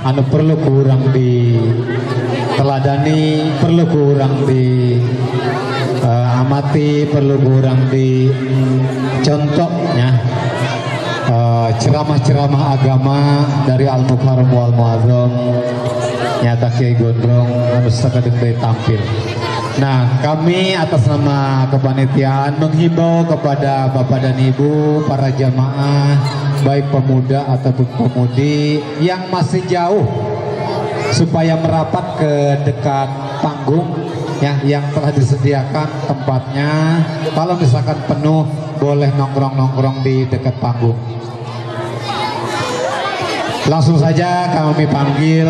Anu perlu ku urang diteladani, perlu ku urang di amati, perlu ku urang di contohnya, ceramah-ceramah agama dari Al Mukarram wal Muazzam nyata Kiai Gondrong anu sakedeung deui tampil. Nah, kami atas nama kepanitiaan menghimbau kepada Bapak dan Ibu, para jamaah, baik pemuda ataupun pemudi yang masih jauh supaya merapat ke dekat panggung ya, yang telah disediakan tempatnya. Kalau misalkan penuh, boleh nongkrong-nongkrong di dekat panggung. Langsung saja kami panggil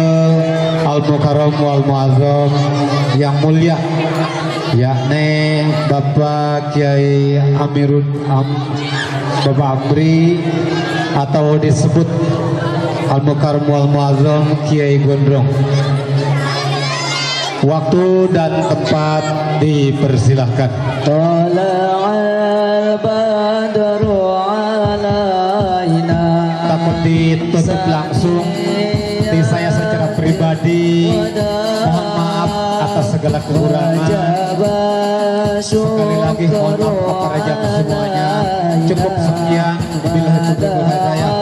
Al Mukarram wal Muazzam yang mulia, yakni Bapak Kiai Amirun Am, Bapak Amri atau disebut Al Mukarram wal Muazzam Kiai Gondrong. Waktu dan tempat dipersilahkan. طلع البدر علينا. Takut ditutup langsung. Di saya secara pribadi mohon maaf atas segala kekurangan. Sekali lagi mohon maaf kepada jamaah semuanya. Cukup sekian. Billahi taufiq wal hidayah.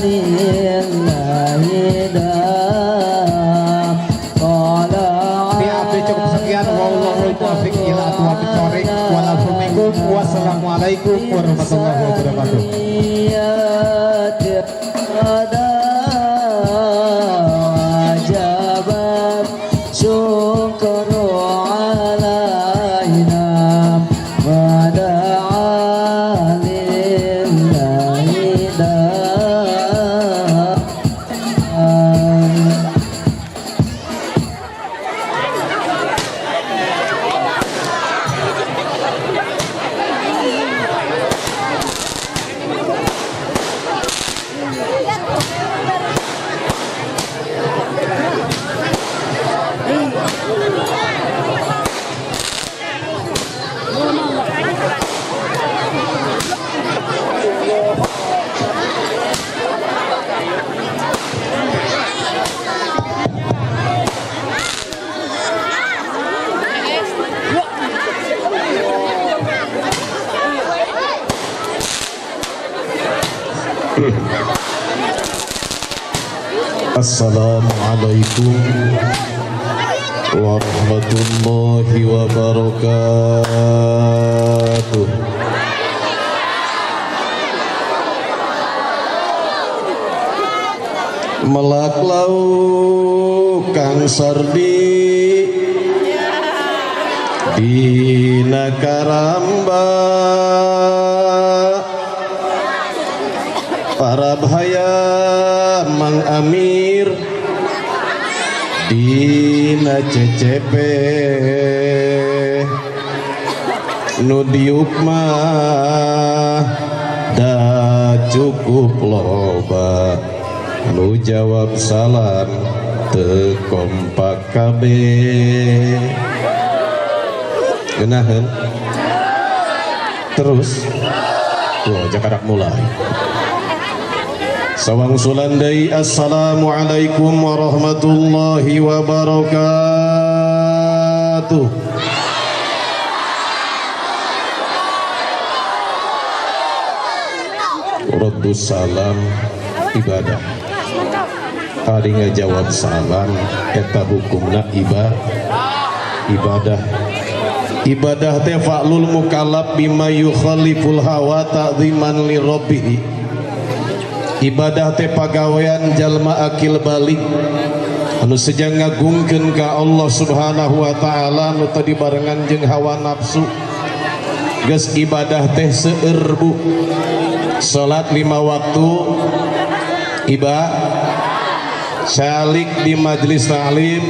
لله Di abdi cukup sekian. Wallahul muwaffiq ila aqwamit thoriq. Wassalamualaikum wassalamualaikum warahmatullahi wabarakatuh. هذا وجب الشكر علينا ودعا لله داء. Assalamualaikum warahmatullahi wabarakatuh. Melak lauk Kang Sardi dina karamba, para bahaya Mang Amir dina CCP, nu diuk mah da cukup loba, nu jawab salam teu kompak kabeh. Ngeunaheun terus. Wah, jakarak mulai. Sawangsulan deui, assalamualaikum warahmatullahi wabarakatuh. Raddus salam ibadah. Tadi ngajawab salam eta hukumna ibadah. Ibadah teh fa'lul mukallaf bima yukhaliful hawa ta'ziman li rabbih. Ibadah teh pagawean jalma akil balig anu seja ngagungkeun ka Allah Subhanahu wa taala nu tadi barengan jeung hawa nafsu. Geus ibadah teh seueur, Bu. Salat 5 waktu ibadah, salik di majelis taklim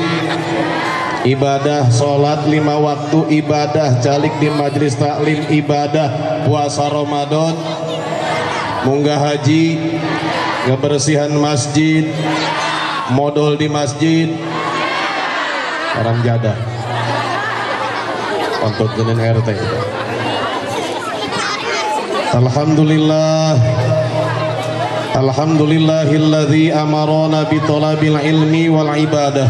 ibadah, salat 5 waktu ibadah, calik di majelis taklim ibadah, puasa Ramadan, munggah haji, ngebersihan masjid, modal di masjid, orang jada untuk dengan RT. Alhamdulillah. Alhamdulillahilladzi amarana bi talabil ilmi wal ibadah.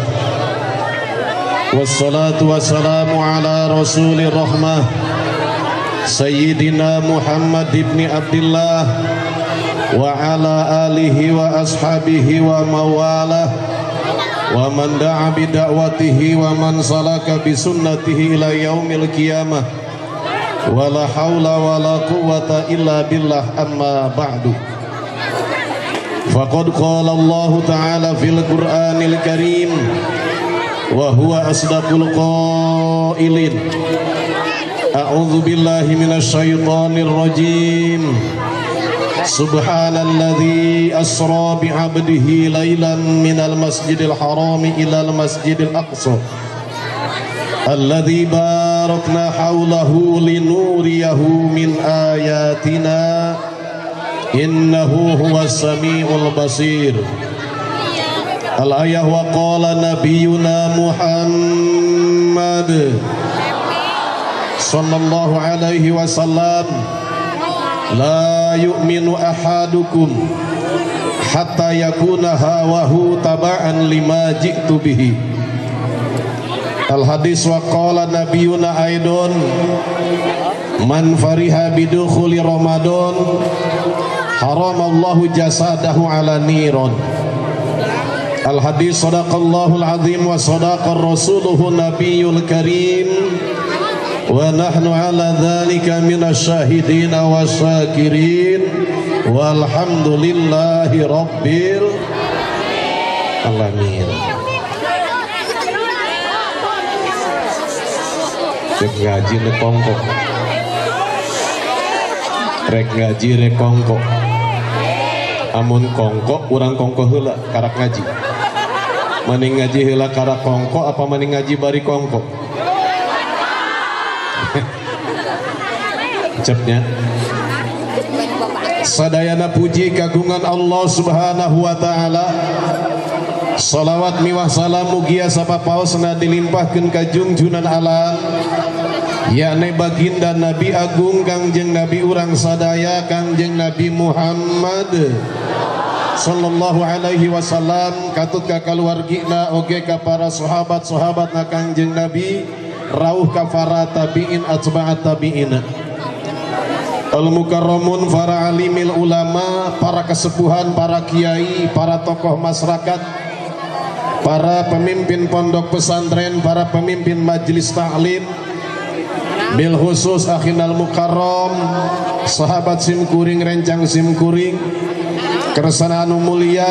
Wassalatu wassalamu ala rasulir rahmah Sayyidina Muhammad ibn Abdullah wa ala alihi wa ashabihi wa mawalah wa man da'a bi da'watihi wa man salaka bi sunnatihi ila yaumil qiyamah. Wala haula wala quwwata illa billah, amma ba'du. Faqad qala Allah Ta'ala fil Qur'anil Karim wa huwa asdaqul qailin. A'udzu billahi minasy syaithanir rajim. Subhanalladzi asra bi'abdihi lailan minal masjidil harami ilal masjidil aqsa alladzi barakna haulahu linuriyahu min ayatina innahu huwas samiul basir. Al-ayah wa qala nabiyuna Muhammad sallallahu alaihi wasallam, la yu'minu ahadukum hatta yakuna hawahu taba'an lima ji'tu bihi. Al hadis wa qala nabiyuna aidon, man fariha bidukhuli Ramadan haramallahu jasadahu ala niron. Al hadis sadaqallahul azim wa sadaqa rasuluhu nabiyul karim wa nahnu ala dhalika minasyahidin wasyakirin walhamdulillahi rabbil alamin. Rek ngaji rek kongko, rek ngaji rek kongko. Amun kongko urang kongko heula karak ngaji. Maning ngaji heula karak kongko apa maning ngaji bari kongko? Cepnya. Sadayana puji kagungan Allah Subhanahu wa taala. Salawat miwah salam mugia sapapaosna dilimpahkeun ka jungjunan alam, yakni baginda Nabi Agung Kangjeng Nabi urang sadaya Kangjeng Nabi Muhammad sallallahu alaihi wasallam, katut ka kaluargina oge ka para sahabat-sahabatna Kangjeng Nabi, rauh ka para tabiin atba'at tabiina. Al mukarramun, para alimil ulama, para kesepuhan, para kiai, para tokoh masyarakat, para pemimpin pondok pesantren, para pemimpin majelis taklim, bil khusus akhinal mukarram, sahabat simkuring, rencang simkuring, kersana anu mulia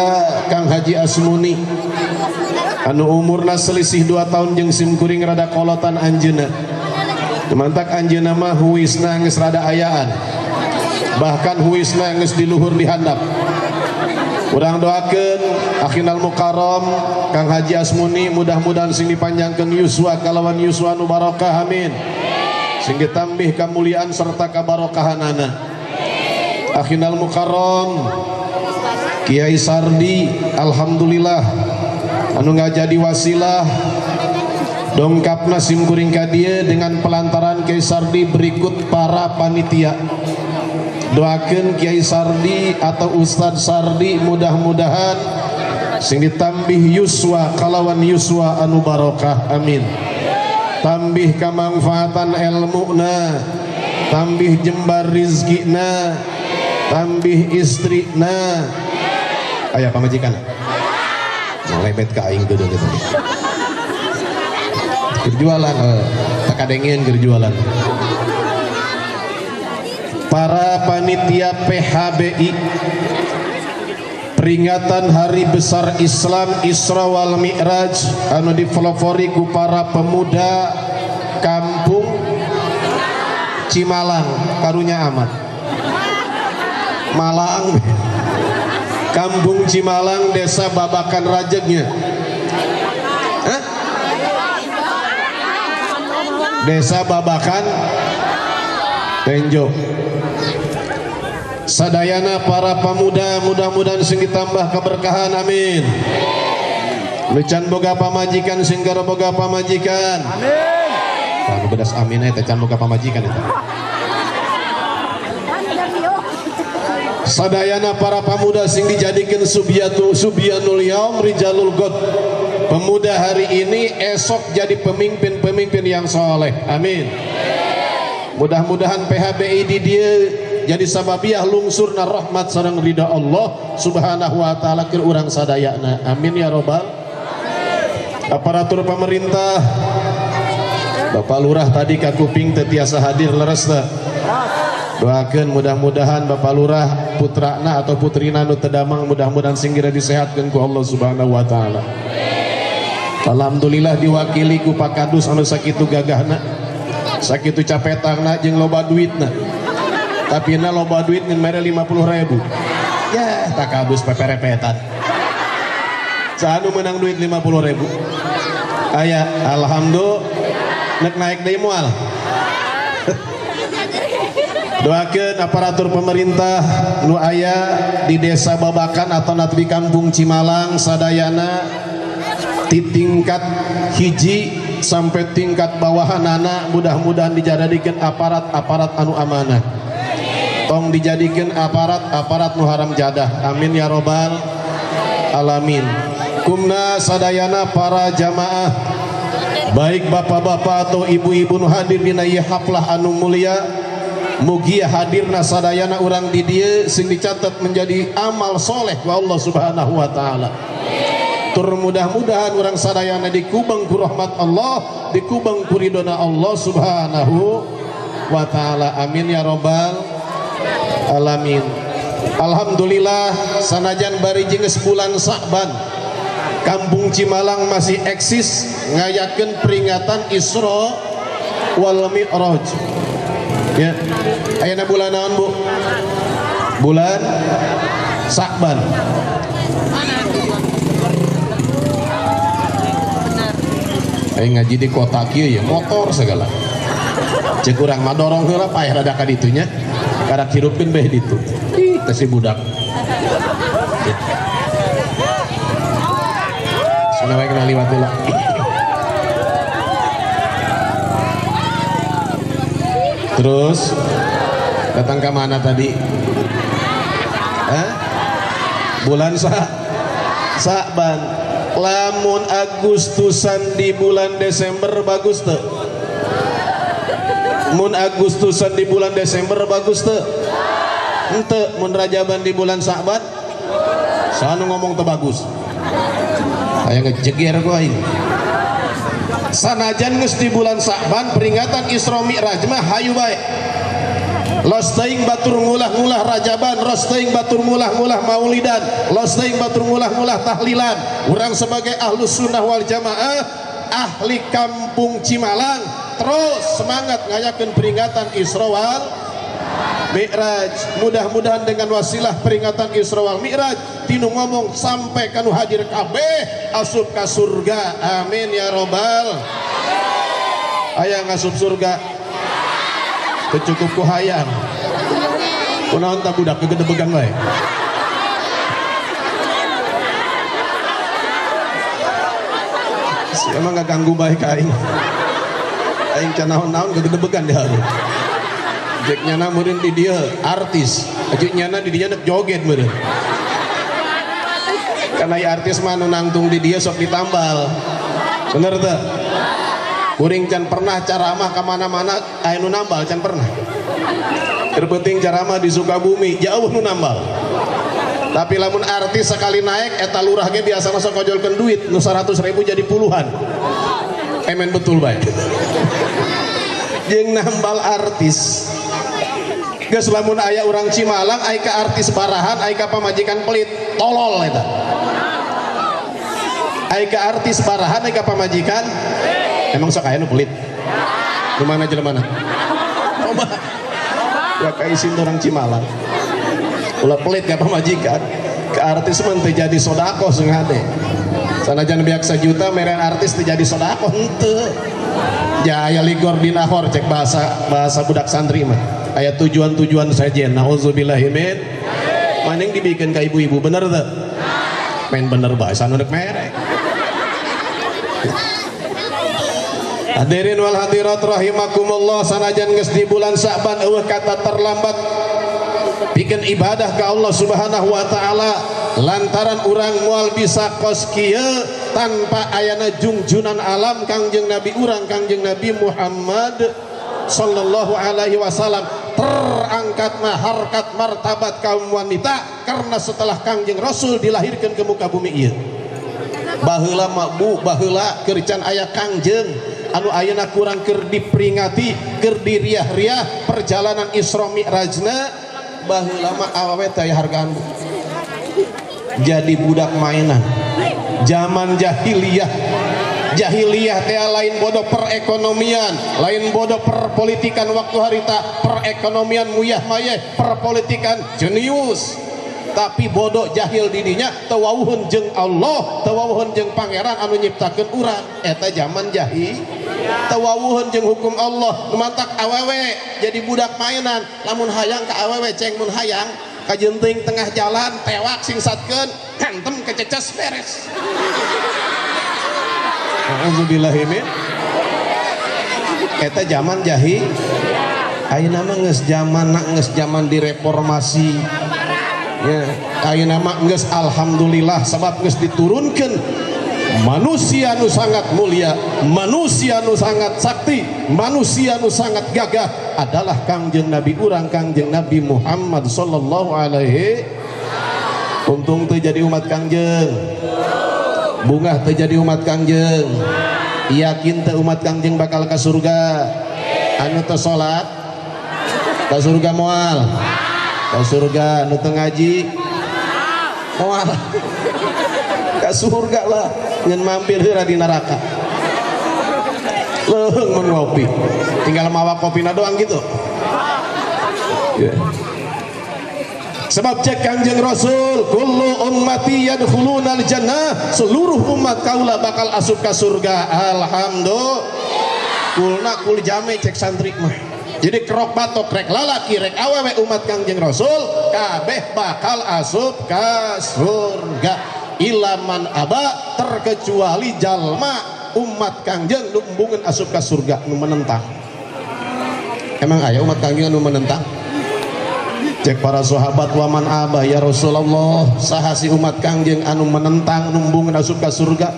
Kang Haji Asmuni, anu umurna selisih 2 tahun jeung simkuring rada kolotan anjeunna. Mantak anjeunna mah huisna geus rada ayaan, bahkan huisna geus di luhur di handap. Urang doakeun akhinal mukarram Kang Haji Asmuni mudah-mudahan sing dipanjangkeun yuswa kalawan yuswa nu barokah, amin. Sing ditambih kamuliaan serta kabarokahanana. Akhinal mukarram Kiai Sardi, alhamdulillah anu ngajadi wasilah dongkapna simkuring ka dieu dengan pelantaran Kiai Sardi berikut para panitia. Doakeun Kiai Sardi atau Ustadz Sardi mudah-mudahan sing ditambih yuswa kalawan yuswa anu barokah, amin. Tambih kamangfaatan elmuna, tambih jembar rizkina, tambih istrina. Aya pamajikan ngalebet ka aing geudeuh gitu. Keur jualan, tak kadengieun keur jualan. Para panitia PHBI peringatan Hari Besar Islam Isra wal Mi'raj anu dipelopori ku para pemuda kampung Cimalang, karunya amat Malang, Kampung Cimalang, Desa Babakan Rajegnya. Hah? Desa Babakan Tenjo. Sadayana para pemuda mudah-mudahan sing ditambah keberkahan, amin. Lucan boga pamajikan sing boga pamajikan, amin. Anu bedas amin eta can boga pamajikan eta. Sadayana para pemuda sing dijadikan subyatu subyanul yaum rijalul god. Pemuda hari ini esok jadi pemimpin-pemimpin yang soleh. Amin. Mudah-mudahan PHBI di dia jadi sababiah lungsurna rahmat sareng ridha Allah Subhanahu wa taala keur urang sadayana. Amin ya robbal. Aparatur pemerintah, Bapak Lurah tadi kakuping teu tiasa hadir leres teu? Doakeun mudah-mudahan Bapak Lurah putrana atau putrina nu teu damang mudah-mudahan sing geura disehatkeun ku Allah Subhanahu wa taala. Alhamdulillah diwakili ku Pak Kadus anu sakitu gagahna, sakitu capetangna jeung loba duitna. Tapi na loba duit ngan mere 50.000. Ya, tak kadus peperepetan. Saha nu menang duit 50.000? Aya, alhamdulillah. Nek naik deui moal. Doakeun aparatur pemerintah nu aya di desa Babakan atau di kampung Cimalang sadayana di tingkat hiji sampai tingkat bawahanana mudah-mudahan dijadikan aparat-aparat anu amanah. Tong dijadikan aparat-aparat nu haram jadah. Amin ya robbal alamin. Kumna sadayana para jamaah baik bapak-bapak atau ibu-ibu nu hadir dina ieu haflah anu mulia, mugia hadirna sadayana urang di dieu sing dicatat menjadi amal soleh ku Allah Subhanahu wa taala. Tur mudah-mudahan urang sadayana dikubeng ku rahmat Allah, dikubeng ku ridona Allah Subhanahu wa taala. Amin ya robbal alamin. Alhamdulillah sanajan bari jeung bulan Sa'ban, Kampung Cimalang masih eksis ngayakeun peringatan Isra wal Mi'raj. Ya. Ayeuna bulan naon, Bu? Bulan Sa'ban. Aing ngaji di kota kieu ya, motor segala. Cek urang mah dorong heula paeh rada ka ditunya. Karak hirupkeun beh ditu. Ih, teh si budak. Ya. Sana wae kena liwat heula. Terus datang ke mana tadi? Hah? Bulan Sa'ban. Lamun Agustusan di bulan Desember bagus teu? Mun Agustusan di bulan Desember bagus teu? Henteu. Mun Rajaban di bulan Sa'ban? Saha nu ngomong teu bagus? Aya ngejeger ku aing. Sanajan geus di bulan Sa'ban peringatan Isra Mi'raj mah hayu bae. Los teuing batur ngulah-ngulah Rajaban, los teuing batur ngulah-ngulah Maulidan, los teuing batur ngulah-ngulah tahlilan. Urang sebagai ahlus sunnah wal jamaah, ahli kampung Cimalang, terus semangat ngayakeun peringatan Isra wal Mi'raj. Mudah-mudahan dengan wasilah peringatan Isra wal Mi'raj tinu ngomong sampai kanu hadir kabeh asup ka surga. Amin ya robbal. Aya ngasup surga. Kecukup ku hayang. Kunaon ta budak kegedebegan bae. Si emang gak ganggu bae ka aing. Aing can naon-naon kegedebegan di haru. Jek nyana meureun di dieu artis, jek nyana di dieu nek joget meureun. Karena ieu artis mah nu nangtung di dieu sok ditambal. Bener teu? Kuring can pernah ceramah ka mana-mana aya nu nambal can pernah. Keur penting ceramah di Sukabumi jauh nu nambal. Tapi lamun artis sekali naik eta lurah ge biasana sok ngojolkeun duit nu 100.000 jadi puluhan. Emen betul bae. Jeung nambal artis. Geus lamun aya urang Cimalang ai ka artis barahan ai ka pamajikan pelit tolol eta. Ai ka artis barahan ai ka pamajikan emang sok aya nu pelit. Nu mana jelema mana? Loba. Ya kaisin orang Cimalang. Ulah pelit ka pamajikan. Ka artis mah teu jadi sedekah sing hade. Sanajan biak sajuta meren artis teu jadi sedekah henteu. Ya aya ligor dinahor cek bahasa budak santri mah. Aya tujuan-tujuan sajen. Nauzubillahi min. Maning dibikeun ka ibu-ibu bener teu? Main bener bae sanu rek merek. Hadirin wal hadirat rahimakumullah, sanajan geus di bulan Sa'ban eueuh kata terlambat. Pikeun ibadah ka Allah Subhanahu wa taala lantaran urang moal bisa kos kieu tanpa ayana jungjunan alam Kangjeng Nabi urang Kangjeng Nabi Muhammad sallallahu alaihi wasallam. Terangkatna harkat martabat kaum wanita karena setelah Kangjeng Rasul dilahirkan ke muka bumi ieu. Baheula mah bu, baheula keur can aya Kangjeng anu ayeuna kurang keur diperingati, keur diriah-riah perjalanan Isra Mi'rajna. Baheula mah awewe teh aya hargaan bu. Jadi budak mainan. Zaman jahiliyah. Jahiliyah teh lain bodoh perekonomian, lain bodoh perpolitikan waktu harita, perekonomian muyah mayeh, perpolitikan jenius. Tapi bodoh jahil didinya teu wawuheun jeung Allah, teu wawuheun jeung pangeran anu nyiptakeun urang. Eta zaman jahil. Teu wawuheun jeung hukum Allah, nu matak awewe jadi budak mainan. Lamun hayang ka awewe ceng mun hayang kajenting tengah jalan tewak singsatkeun, hantem kececes beres. A'udzubillahi min. Eta zaman jahil. Ayeuna mah geus zamanna geus zaman direformasi. Ya, ayeuna mah geus alhamdulillah sabab geus diturunkeun manusia nu sangat mulia, manusia nu sangat sakti, manusia nu sangat gagah adalah Kangjeng Nabi urang Kangjeng Nabi Muhammad sallallahu alaihi. Untung teu jadi umat Kangjeng. Bungah teu jadi umat Kangjeng. Yakin teu umat Kangjeng bakal ka surga? Anu teu salat ka surga moal? Ka surga. Anu teu ngaji moal? Ka surga lah, ngan mampir heula di neraka. Leuheung mun ngopi, tinggal mawa kopina doang gitu. Yeah. Sebab cek Kangjeng Rasul, kullu ummati yadkhulunal jannah, seluruh umat kaula bakal asup ka surga. Alhamdulillah. Kulna kul jame cek santri mah. Jadi kerok batok rek lalaki rek awewe umat Kangjeng Rasul kabeh bakal asup ka surga. Ilaman aba, terkecuali jalma umat Kangjeng nu embungeun asup ka surga nu menentang. Emang aya umat Kangjeng nu menentang? Cek para sahabat, waman aba ya Rasulullah, saha si umat Kangjeng anu menentang numbungeun asup ka surga?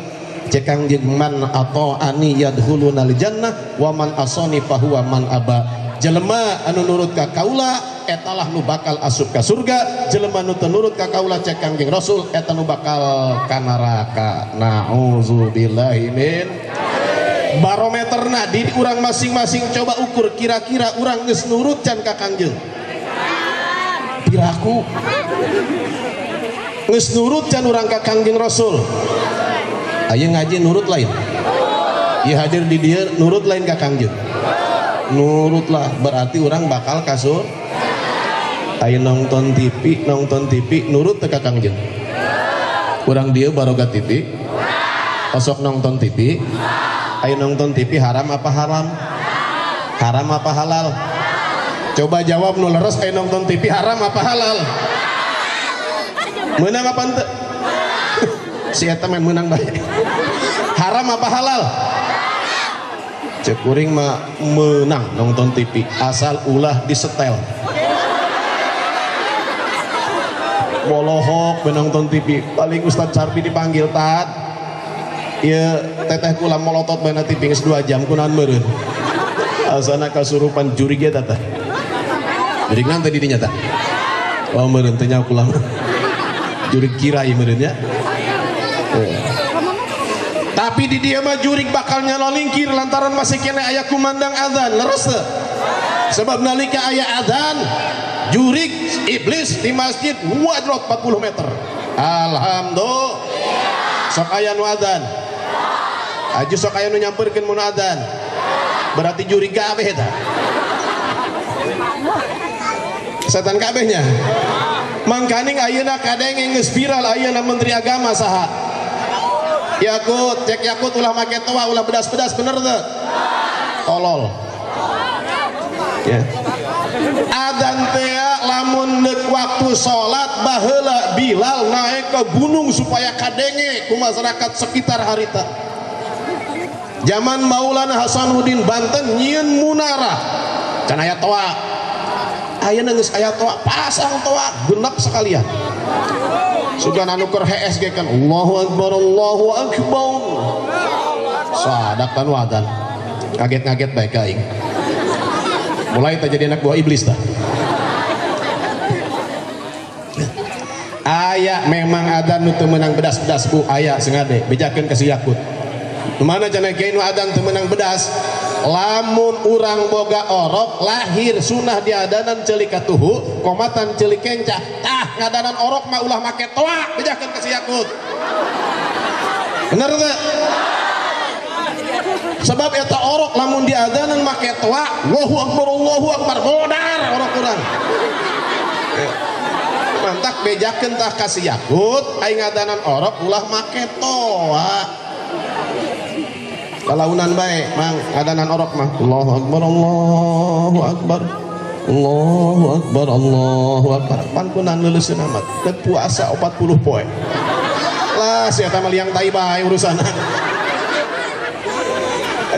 Cek Kangjeng, man ata'ani yadkhulunal jannah wa man asani fahuwa man aba. Jelema anu nurut ka kaula etalah nu bakal asup ka surga, jelema nu teu nurut ka kaula cek Kangjeng Rasul eta nu bakal ka neraka. Nauzubillahi min. Barometerna diri urang masing-masing coba ukur kira-kira urang geus nurut can ka Kangjeng. Piraku geus nurut can urang ka Kangjeng Rasul? Aya ngaji nurut lain? Ieu hadir di dieu nurut lain ka Kangjeng? Nurut lah, berarti orang bakal kasur. Aya nonton TV, nonton TV nurut teu ka Kangjeng? Urang dieu baroga TV, osok nonton TV. Aya nonton TV haram apa haram? Haram apa halal? Coba jawab nu leres, aya nonton TV haram apa halal? Menang apa henteu? Si eta main menang bae. Haram apa halal? Cek kuring mah menang nonton TV asal ulah disetel. Bolohok menonton TV paling Ustadz Sarpi dipanggil tat. Ieu teteh kula molotot bae na TV geus 2 jam kunaon meureun. Asana kasurupan jurig eta teh. Jurig naon teh di dinya tah? Oh meureun teh nya kula mah. Jurig kirai meureun nya. Tapi di dia mah jurig bakal nyalolingkir lantaran masih kene aya kumandang azan, leres teu? Sebab nalika aya azan, jurig iblis di masjid wadrot 40 meter. Alhamdulillah. Sok aya nu azan. Aju sok aya nu nyamperkeun mun azan. Berarti jurig kabeh eta. Setan kabehnya. Mangkaning ayeuna kadenge geus viral ayeuna Menteri Agama saha? Yakut, cek Yakut ulah make toa, ulah pedas-pedas, bener teu? Tolol. Ya. Adzan teh lamun deuk waktu salat baheula Bilal naik ke gunung supaya kadenge ku masyarakat sekitar harita. Zaman Maulana Hasanuddin Banten nyieun munara. Can aya toa. Ayeuna geus aya toa, pasang toa genep sekalian. Sugan anu keur hees ge kan Allahu akbar Allahu akbar. Sadakan wadan. Kaget-kaget bae ka aing. Mulai teh jadi anak buah iblis dah. Aya memang adan nu teu meunang bedas-bedas bu, aya sengade bejakeun ka si Yakut. Nu mana cenah kiai nu adan teu meunang bedas? Lamun urang boga orok lahir sunah diadanan ceuli katuhu, komatan ceuli kenca. Tah ngadanan orok mah ulah make toa, bejakeun ka si Yakut. Bener teu? Sebab eta orok lamun diadanan make toa, Allahu akbar Allahu akbar, modar orok urang. Mantak bejakeun tah ka si Yakut, aing ngadanan orok ulah make toa. Kalaunan bae mang ngadanan orok mah Allahu akbar Allahu akbar Allahu akbar Allahu akbar. Pan kunan leuleuskeun amat teu puasa 40 poe. Lah si eta mah liang tai bae urusanna.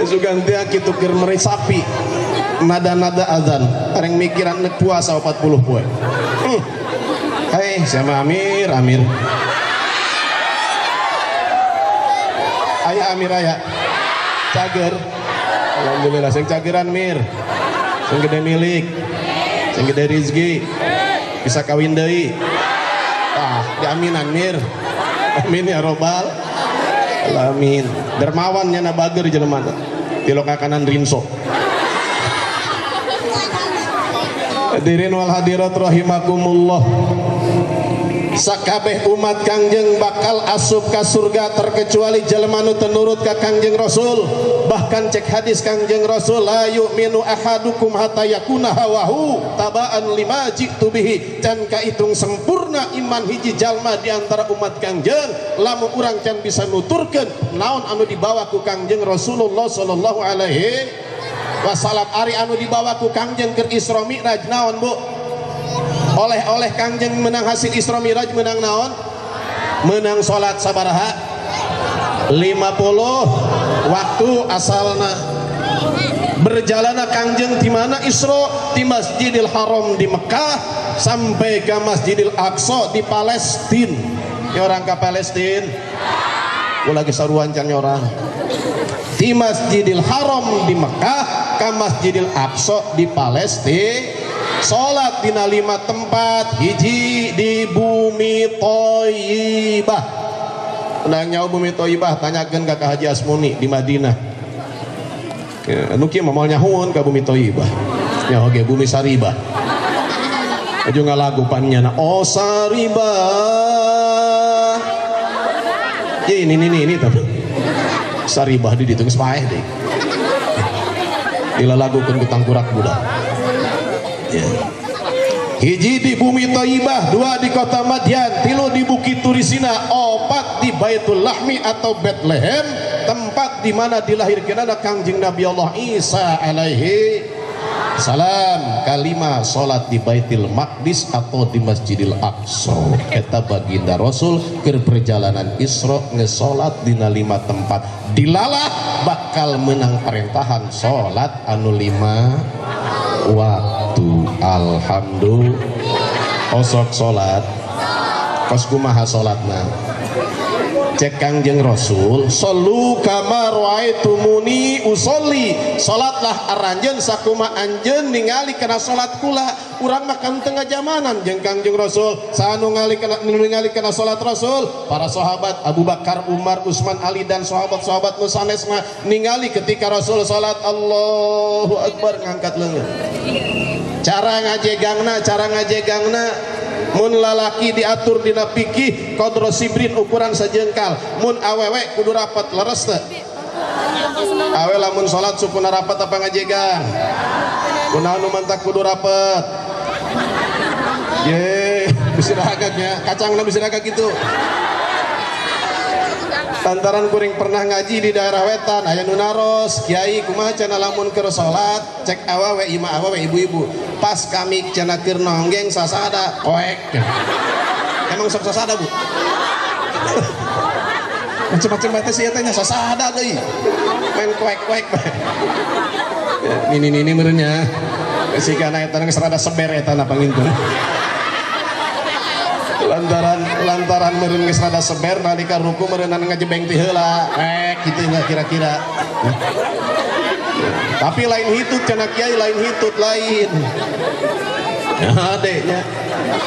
Sugan teh kitu keur mere sapi nada-nada azan areng mikiran nek puasa 40 poe. Hei, sama Amir, Amir. Aya Amir aya. Cager. Alhamdulillah sing cageran Mir. Sing gede milik. Sing gede rezeki. Bisa kawin deui. Tah, diaminan Mir. Amin ya robbal alamin. Dermawan nya na bager jelema teh. Tilok ka kanan rinso. Hadirin wal hadirat rahimakumullah. Sakabeh umat Kangjeng bakal asup ka surga terkecuali jelema nu teu nurut ka Kangjeng Rasul. Bahkan cek hadis Kangjeng Rasul la yu'minu ahadukum hatta yakuna hawahu tabaan lima jitu bihi. Can kaitung sempurna iman hiji jalma di antara umat Kangjeng lamun urang can bisa nuturkeun naon anu dibawa ku Kangjeng Rasulullah sallallahu alaihi wasallam. Ari anu dibawa ku Kangjeng keur Isra Mi'raj naon bu? Oleh-oleh Kangjeng menang hasil Isra Mi'raj menang naon? Menang salat sabaraha? 50 waktu asalna. Berjalana Kangjeng di mana Isra? Di Masjidil Haram di Mekah sampai ke Masjidil Aqsa di Palestina. Ya orang ke Palestina. Gua lagi saruan can orang. Di Masjidil Haram di Mekah ke Masjidil Aqsa di Palestina. Salat dina 5 tempat, hiji di bumi Thayyibah. Nang nyawa bumi Thayyibah tanyakeun ka Haji Asmuni di Madinah. Ya, nu kieu mah moal nyahueun ka bumi Thayyibah. Nya oge bumi Saribah. Aju ngalagu pannyana oh Saribah. Ya ini tapi Saribah di ditu geus paeh deui. Dilalagukeun ku tangkurak budak. Ya. Hiji di bumi Thayyibah, 2 di kota Madyan, 3 di Bukit Turisina, 4 di Baitul Lahmi atau Bethlehem, tempat di mana dilahirkan Kangjeng Nabi Allah Isa alaihi salam. Kalima salat di Baitul Maqdis atau di Masjidil Aqsa. Eta baginda Rasul keur perjalanan Isra ngesolat dina 5 tempat. Dilalah bakal menang perentahan salat anu 5 waktu. Alhamdulillah. Osok salat kos kumaha salatna? Cek Kangjeng Rasul, sallu kama raaitumuni usolli. Salatlah aranjeun sakuma anjeun ningali kana salat kula. Urang mah kan teu ngajamanan jeung Kangjeng Rasul. Saha nu ningali kana salat Rasul? Para sahabat Abu Bakar, Umar, Utsman, Ali dan sahabat-sahabat nu sanes mah ningali ketika Rasul salat Allahu Akbar ngangkat leungeun. Cara ngajegangna mun lalaki diatur dina fikih qadra sibrin ukuran sajengkal, mun awewe kudu rapat leres teu? Awe lamun salat supuna rapat apa ngajegang? Kunaon nu mantak kudu rapat? Ye, bisi ragagnya, kacangna bisi ragag kitu. Lantaran kuring pernah ngaji di daerah wetan, aya nu naros, kiai kumaha cenah lamun keur salat, cek awewe imah awewe ibu-ibu. Pas kami cenah keur nonggeng sasada koek. Emang sok sasada, Bu? Macem-macem bae teh sia teh nya sasada deui. Main koek-koek. Ini ini ini meureun nya. Sigana eta geus rada seber eta na pangintun. Lantaran lantaran meureun geus rada seber nalika ruku meureunana ngajebeng ti heula. Kitu nya kira-kira. Tapi lain hitut cenah kiai, lain hitut lain. Ya adeknya.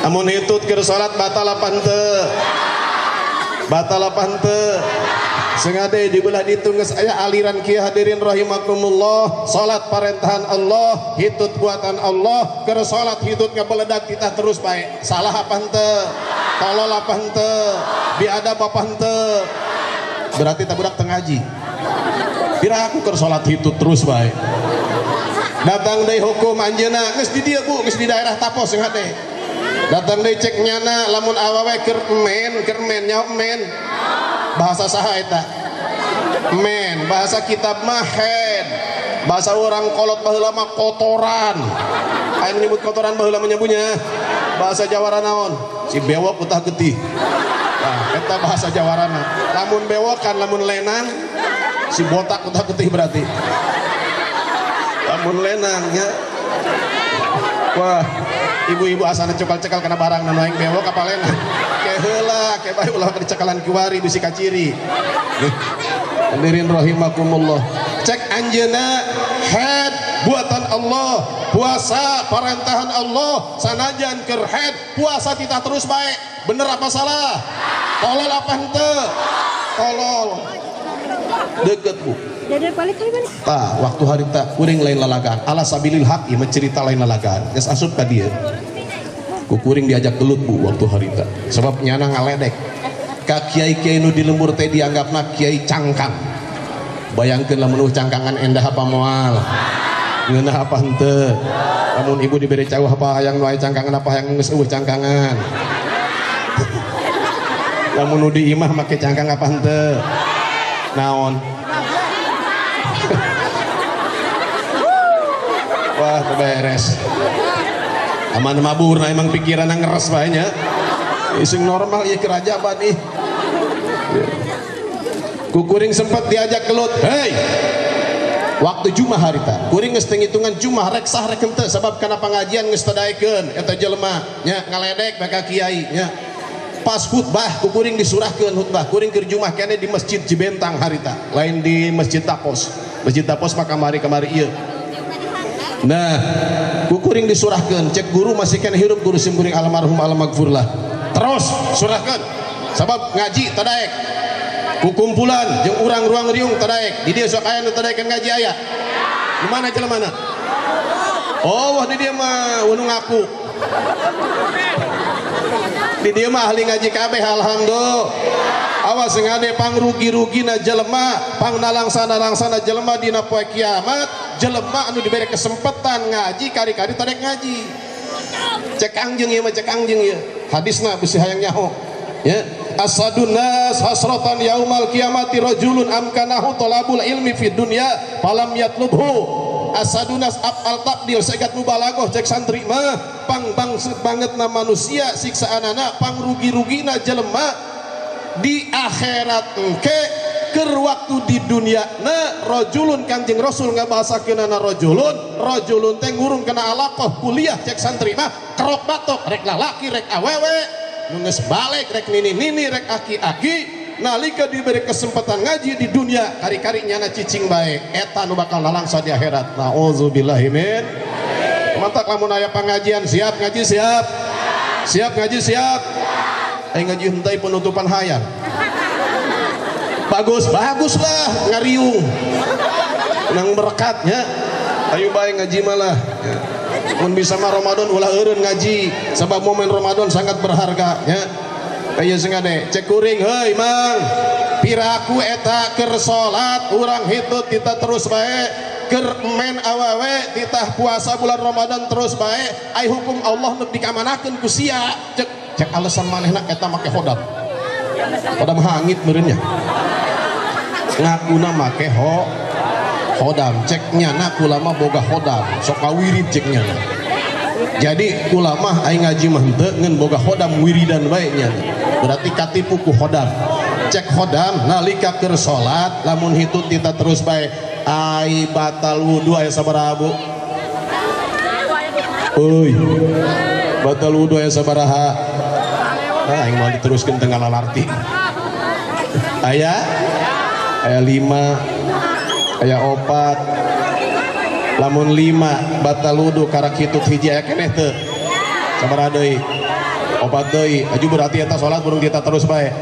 Amun hitut keur salat batal apa henteu? Batal apa henteu? Sengade di belah ditu geus aya aliran kieu hadirin rahimakumullah, salat parentahan Allah, hitut buatan Allah, keur salat hitut ngabeledag titah terus bae. Salah apa henteu? Tolol apa henteu? Biadab apa henteu? Berarti tak budak teu ngaji. Pira aku keur salat hitut terus bae. Datang deui hukum anjeunna geus di dieu Bu, geus di daerah Tapos sengade. Datang deui cek nyana lamun awewe keur men, keur men nyaho men. Bahasa saha eta? Men, bahasa kitab mah head. Bahasa orang kolot baheula mah kotoran. Aya nyebut kotoran baheula menyebutnya. Bahasa Jawara naon? Si bewok utah getih. Nah, eta bahasa Jawarana. Lamun bewokan, lamun lenang, si botak utah getih berarti. Lamun lenang nya. Wah, ibu-ibu asana cekal-cekal kana barang nu aing bewok apa lenang. Ke heula, ke bae ulah dicekalan kiwari bisi kaciri. Hadirin rahimakumullah. Cek anjeunna head buatan Allah, puasa parentahan Allah, sanajan keur head puasa titah terus bae. Bener apa salah? Tolol apa henteu? Tolol. Deket Bu. Jadi balik kali balik. Tah, waktu harita kuring lain lalagaan. Ala sabilil haq ieu mah cerita lain lalagaan. Geus asup ka dieu. Ku kuring diajak gelut Bu waktu harita. Sebab nyana ngaledek. Ka kiai-kiai nu di lembur teh dianggapna kiai cangkang. Bayangkeun lamun eueuh cangkangan endah apa moal? Ngeunah apa henteu? Lamun ibu dibere cauh apa hayang nu aya cangkangan apa hayang geus eueuh cangkangan? Lamun nu di imah make cangkang apa henteu? Naon? Wah, beres. Aman mabur nah emang pikiran ngeres bae nya. Ising normal ieu kerajaban ih. Kukuring sempat diajak gelut. Hei. Waktu Jumat harita, kuring geus teu ngitungan Jumat rek sah rek henteu sabab kana pangajian geus teu daekeun eta jelema nya ngaledek bae ka kiai nya. Pas khutbah kukuring disurahkeun khutbah, kuring keur Jumat keneh di Masjid Cibentang harita, lain di Masjid Tapos. Masjid Tapos mah kamari-kamari ieu. Nah, kukuring disurahkeun, cek guru masih keneh hirup guru sim kuring almarhum almagfurlah. Terus surahkeun. Sabab ngaji teu daek. Kukumpulan jeung urang ruang riung teu daek. Di dieu sok aya nu teu daekeun ngaji aya. Di mana jelemana? Oh, wah di dieu mah nu ngaku. Di dieu mah ahli ngaji kabeh alhamdulillah. Awas ngade pangrugi-rugina jelema, pangnalangsana-langsana jelema dina poe kiamat, jelema anu diberi kesempatan ngaji kari-kari teu daek ngaji. Cek angjeng ieu mah cek angjeng ieu. Hadisna bisi hayang nyaho. Ya, asadun nas hasratan yaumal kiamati rajulun amkanahu talabul ilmi fid dunya falam yatlubhu. Asadun nas afal tabdil segat mubalagoh cek santri mah pang bangset banget na manusia siksaanana pangrugi-rugina jelema di akhirat engke keur waktu di dunia na rajulun Kangjeng Rasul ngabahasakeunana rajulun rajulun teh ngurung kana alaqah kuliah cek santri mah kerok batok rek lalaki rek awewe nu geus balik rek nini-nini rek aki-aki nalika diberi kesempatan ngaji di dunia kari-kari nyana cicing bae eta nu bakal nalangsa di akhirat. Nauzubillahi min. Mantak lamun aya pangajian siap ngaji siap. Siap ngaji siap. Aing ngaji henteu penutupan hayang. Bagus, baguslah ngariung. Nang berkatnya. Ayo bae ngaji malah. Ya. Mun bisa mah Ramadan ulah eureun ngaji sebab momen Ramadan sangat berharga ya. Aya sing ade cek kuring heuy mang. Piraku eta keur salat urang hitut kita terus bae keur men awewe titah puasa bulan Ramadan terus bae ai hukum Allah nu dikamanakeun ku sia cek cek alasan manehna eta make hodam. Hodam hangit meureun nya. Ngakuna make hodam cek nyana kulama boga hodam sok kawirid cek nyana. Jadi ulama aing ngaji mah henteu ngan boga hodam wiridan bae nyana. Berarti katipu ku hodam. Cek hodam nalika keur salat lamun hitut kita terus bae ai batal wudu aya sabaraha Bu? Euy. Batal wudu aya sabaraha? Ah, aing mau diteruskeun teu ngalalarti. Aya? Aya 5, aya 4. Lamun 5 batal wudu karak hitut hiji aya keneh teu? Sabaraha deui? 4 deui. Aju berarti eta salat burung kita terus bae.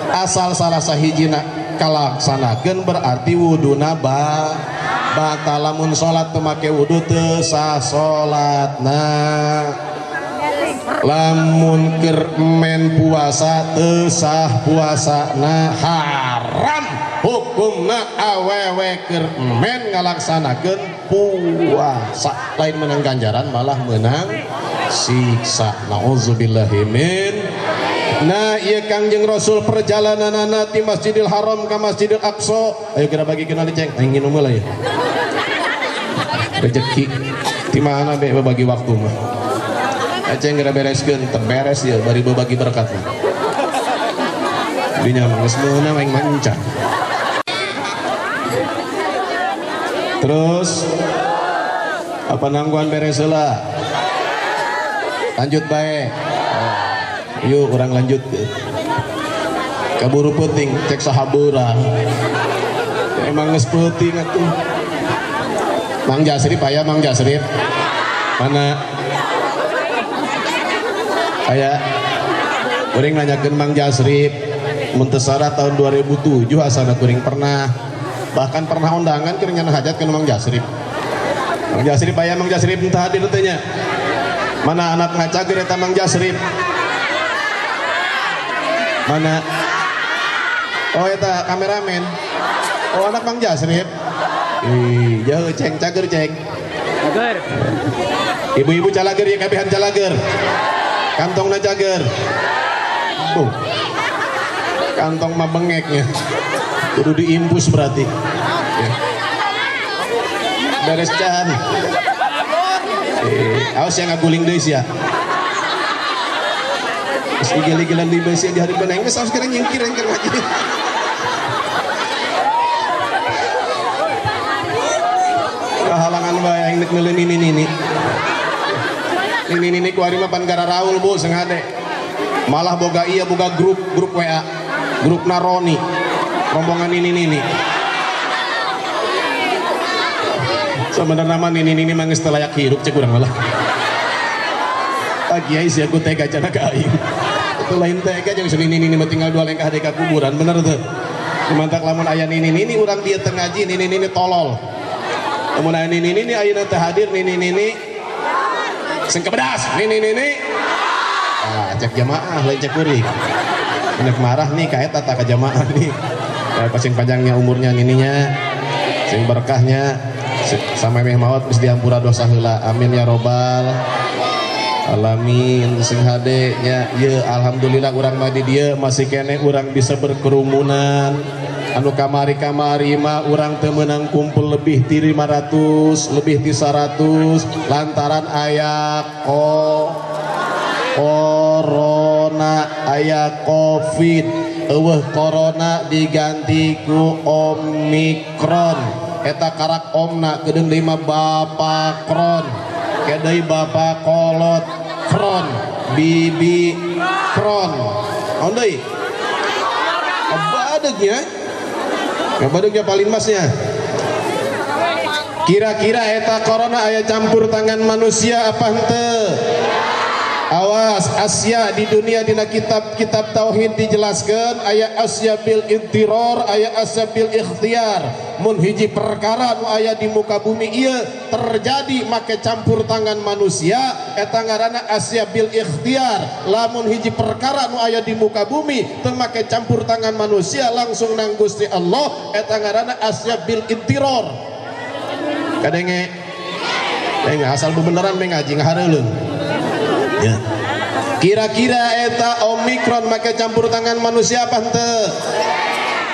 Asal salah sahijina kalaksanakeun berarti wuduna batal. Lamun salat teu make wudu teu sah salatna. Lamun keur men puasa teu sah puasana, haram hukumna awewe keur men ngalaksanakeun puasa, lain menang ganjaran malah menang siksa. Nauzubillahi min. Nah, ieu Kangjeng Rasul perjalananana ti Masjidil Haram ka Masjidil Aqsa. Ayo kita bagi kenal ceng, aing nginum heula ya. Rezeki ti mana be bagi waktu mah. Aceng geura bereskeun, teu beres ieu bari berbagi berkat mah. Dinya mah geus meunang aing mah encan. Terus apa nangguan beres heula? Lanjut bae. Yuk orang lanjut. Kaburu penting cek sahabeurang. Emang geus peuting atuh. Mang Jasrip aya Mang Jasrip. Mana? Aya. Kuring nanyakeun Mang Jasrip mun teu salah tahun 2007 asana kuring pernah. Bahkan pernah undangan keur nyana hajat ka Mang Jasrip. Mang Jasrip aya Mang Jasrip teu hadir teh nya. Mana anak ngacager eta Mang Jasrip? Mana? Oh eta kameramen. Oh anak Mang Jasrip. Ih, jauh ceng cager ceng. Cager. Ibu-ibu calager ya kabehan calager. Kantongna cager. Oh. Kantong mah bengeknya. Kudu diimpus berarti. Ya. Beres can. Awas yang ngaguling deui sia. Geus igel-igelan di besi di hari beneng geus awas kira nyingkir engker ngaji. Kahalangan bae aing nek neuleun ini nini. Ini nini ku ari mah pan gara raul Bu senghade. Malah boga iya boga grup grup WA. Grup Naroni. Rombongan ini nini. Sebenarnya mah nini nini mah geus teu layak hirup cek urang malah. Ah kiai sia ku tega cenah ka aing. Itu lain tega jeung nini nini mah tinggal dua lengkah deui ka kuburan bener teu. Kumantak lamun aya nini nini urang dieu teu ngaji nini nini tolol. Lamun aya nini nini ayeuna teu hadir nini nini sing kebedas nini nini. Ah cek jamaah lain cek kuring. Nek marah nih ka eta ka jamaah nih. Pasing panjangnya umurnya nininya, sing berkahnya sampai meh maot geus diampura dosa heula. Amin ya robbal alamin. Sing hade nya ieu alhamdulillah urang mah di dieu masih keneh urang bisa berkerumunan. Anu kamari-kamari mah urang teu meunang kumpul lebih ti 500, lebih ti 100 lantaran aya corona, aya covid. Eueuh corona diganti ku omikron. Eta karak omna kedeung deui mah bapak kron. Kedeui bapak kolot kron, bibi kron. Naon deui? Badegnya. Ya badegnya paling masnya. Kira-kira eta corona aya campur tangan manusia apa henteu? Awas, Asia di dunia dina kitab-kitab tauhid dijelaskan aya Asia bil intiror, aya Asia bil ikhtiar. Mun hiji perkara nu aya di muka bumi ieu terjadi make campur tangan manusia eta ngaranna Asia bil ikhtiar. Lamun hiji perkara nu aya di muka bumi teu make campur tangan manusia langsung nang Gusti Allah eta ngaranna Asia bil intiror. Kadenge asal bebeneran we ngaji ngahareuleung. Ya. Kira-kira eta omikron make campur tangan manusia apa henteu?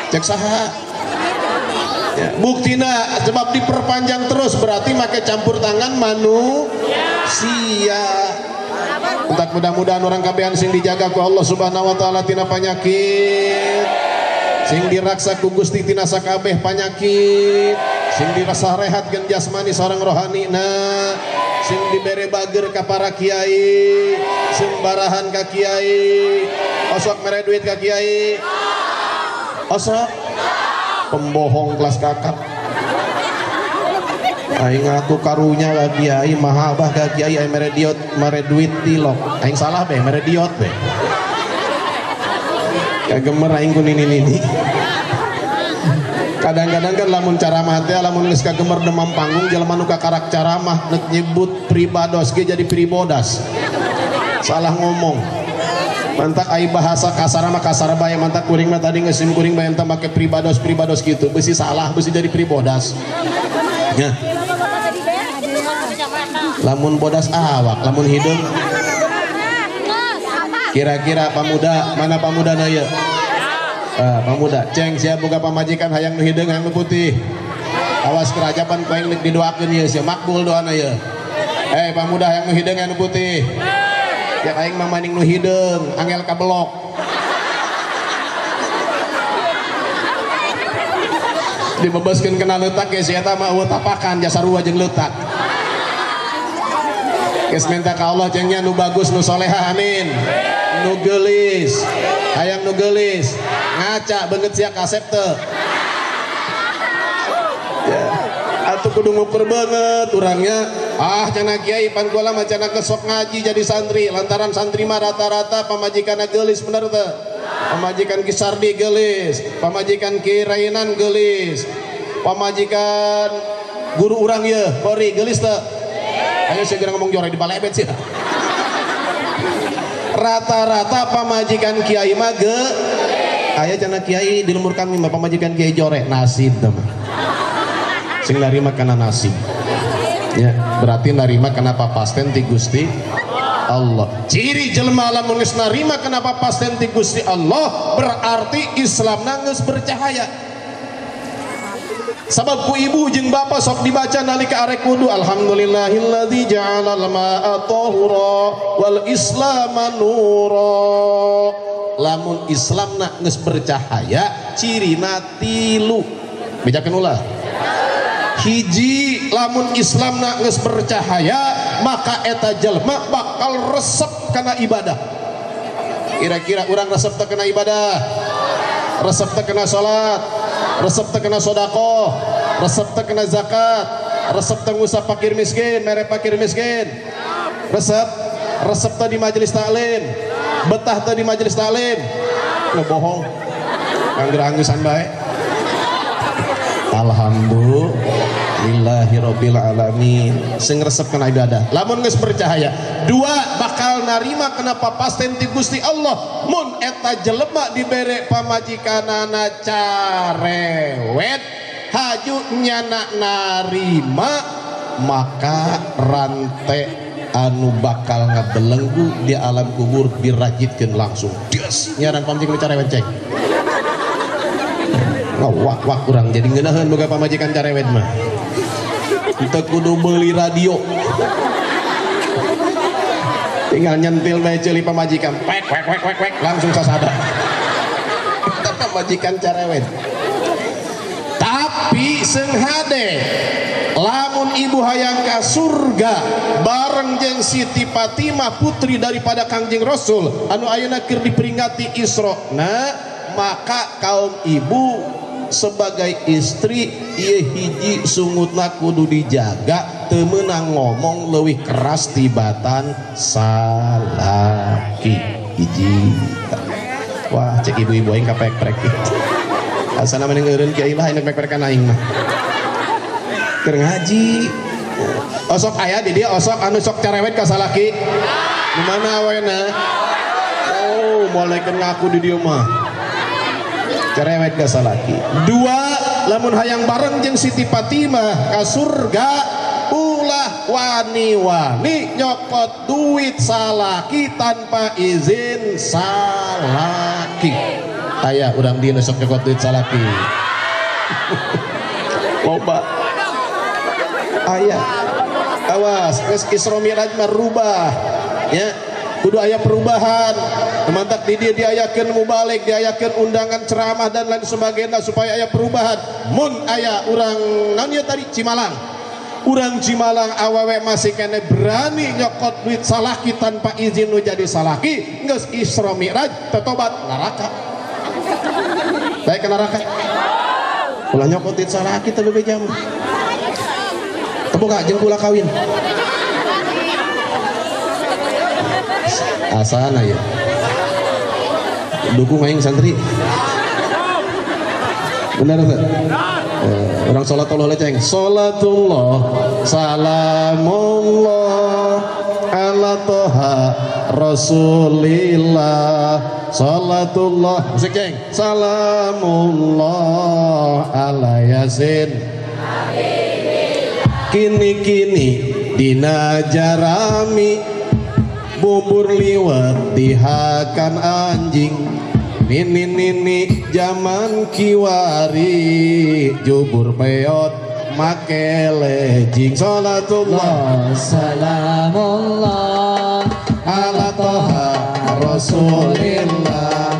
Cek saha? Ya, buktina sebab diperpanjang terus berarti make campur tangan manusia. Entak mudah-mudahan orang kabehan sing dijaga ku Allah Subhanahu wa taala tina panyakit. Sing diraksa ku Gusti tina sakabeh panyakit. Sing dirasa rehatkeun jasmani sareng rohanina. Sing dibere bager ka para kiai, sembarahan ka kiai, osok mere duit ka kiai, osok pembohong kelas kakap. Aing ngaku karunya ka kiai, mahabah ka kiai, aing mere diot, mere duit tilok. Aing salah be, mere diot be. Kagemer aing ku nini-nini. Kadang-kadang kan lamun caramah teh lamun geus kagemer demam panggung jelema nu kakarak caramah nek nyebut pribados ge jadi pribodas. Salah ngomong. Mantak ai bahasa kasar mah kasar bae, mantak kuring mah tadi geus kuring bae entah make pribados pribados kitu, beusi salah beusi jadi pribodas. Nya. Lamun bodas awak, lamun hideung kira-kira pamuda mana pamuda na ieu? Pamuda, ceng siap boga pamajikan hayang nu hideung hayang nu putih. Awas kerajaban ku aing didoakeun ieu sia makbul doana ieu. Pamuda hayang nu hideung hayang nu putih. Ya aing mah maning nu hideung, angel kabelok. Dibebaskeun kana leutak ge sia eta mah eueuh tapakan jasa sarua jeung leutak. Geus minta ka Allah cengnya nu bagus nu soleha amin. Nu geulis, hayang nu geulis. Ngaca beungeut sia kasep teu. Ya, atuh kudu ngukur beungeut urangnya. Ah cenah kiai pan kula mah cenah sok ngaji jadi santri, lantaran santri mah rata-rata pamajikanna geulis bener teu? Pamajikan Ki Sardi geulis, pamajikan Ki Rainan geulis, pamajikan guru urang ieu Kori geulis teu? Ayo segera ngomong jore di balebet sia. Rata-rata pamajikan kiai mah ge aya cenah kiai di lembur kami mah pamajikan kiai jore nasib teh mah. Sing narima kana nasib. Ya, berarti narima kana papasten ti Gusti Allah. Ciri jelema lamun geus narima kana papasten ti Gusti Allah berarti Islamna geus bercahaya. Sabab ku ibu jeung bapa sok dibaca nalika arek wudu alhamdulillahilladzi ja'alal ma'a tahura wal islama nura. Lamun Islamna geus bercahaya cirina tilu. Bejakeun ulah. Hiji, lamun Islamna geus bercahaya maka eta jelema bakal resep kana ibadah. Kira-kira urang resep teu kana ibadah? Resep teu kana salat? Resep teu kana sedekah? Resep teu kana zakat? Resep teu ngusap fakir miskin, mere fakir miskin? Resep? Resep teu di majelis taklim? Betah teu di majelis taklim? Nu bohong. Angger-anggesan bae. Alhamdulillahirabbil alamin. Sing resep kana ibadah. Lamun geus bercahaya, dua bakal narima kana papasten ti Gusti Allah. Mun eta jelema dibere pamajikanana carewet, haju nyana narima, maka rante anu bakal ngabelenggu di alam kubur dirajitkeun langsung. Des, nyaran pamajikan carewet ceng. Wah, wah kurang jadi ngeunaheun boga pamajikan carewet mah. Teu kudu meuli radio. Tinggal nyentil bae ceuli pamajikan. Pek wek wek wek wek langsung sasada. Eta pamajikan carewet. Tapi seung hade lamun ibu hayang ka surga bareng jeung Siti Fatimah putri daripada Kangjeng Rasul anu ayeuna keur diperingati Isra. Nah, maka kaum ibu sebagai istri ieu hiji sungutna kudu dijaga teu meunang ngomong leuwih keras tibatan salaki hiji. Wah cek ibu-ibu aing kapek-prek asana mending eureun kiai lah aing pek-prekan aing mah keur ngaji osok aya di dieu osok anu sok carewet ka salaki di mana awena oh moal naikeun ngaku di dieu mah cerewet ka salaki. Dua, lamun hayang bareng jeung Siti Fatimah ka surga ulah wani-wani nyokot duit salaki tanpa izin salaki. Aya urang dieu sok nyokot duit salaki. Loba. Aya. Awas, geus Isra Mi'raj mah rubah. Ya, kudu aya perubahan. Mantak di dia diayakeun mubalik, diayakeun undangan ceramah dan lain sebagainya supaya aya perubahan. Mun aya urang naon ieu tadi Cimalang. Urang Cimalang awewe masih kene berani nyokot duit salaki tanpa izin nu jadi salaki, geus Isra Mi'raj tetobat neraka. Baik ke neraka. Ulah nyokot duit salaki teh bebeja mah. Teboga jeung kula kawin. Asana ya. Dukung aing santri. Benar teh? Orang salatullah leceng. Salatullah salamullah ala toha rasulillah. Salatullah musik ceng. Salamullah ala yasin. Kini-kini dina jarami bubur liwet dihakan anjing. Nini nini zaman kiwari jubur peot make lejing. Salatullah salamullah ala toha rasulillah.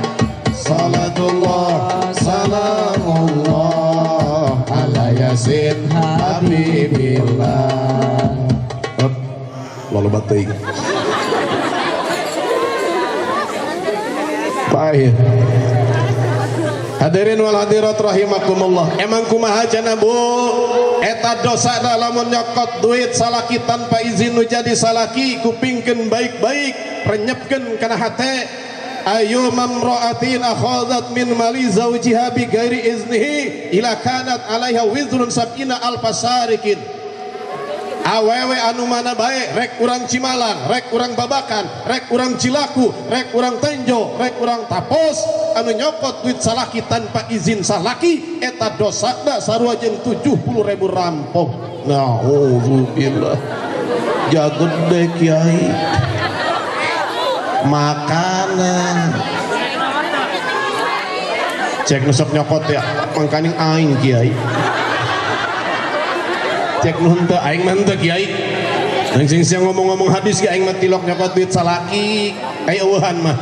Salatullah salamullah ala yasin habibillah. Lalu batik. Baik. Hadirin wal hadirat rahimakumullah. Emang kumaha cenah Bu? Eta dosa lamun nyokot duit salaki tanpa izin nu jadi salaki, kupingkeun baik-baik, renyepkeun kana hate. Ayu mamra'atin akhadhat min mali zawjiha bi ghairi iznihi ila kanat 'alaiha wizrun sab'ina alfasarikin. Awewe anu mana bae, rek urang Cimalang, rek urang Babakan, rek urang Cilaku, rek urang Tenjo, rek urang Tapos, anu nyokot duit salaki tanpa izin salaki, eta dosana sarua jeung 70.000 rampok. Nauzubillah. Jagede kiai. Makanan. Cek nu sok nyokot ya, mangkaning aing kiai. Cek nu henteu aing mah henteu kiai. Nang sing siang ngomong-ngomong hadis ge aing mah tilok nyokot duit salaki, aya eueuhan mah.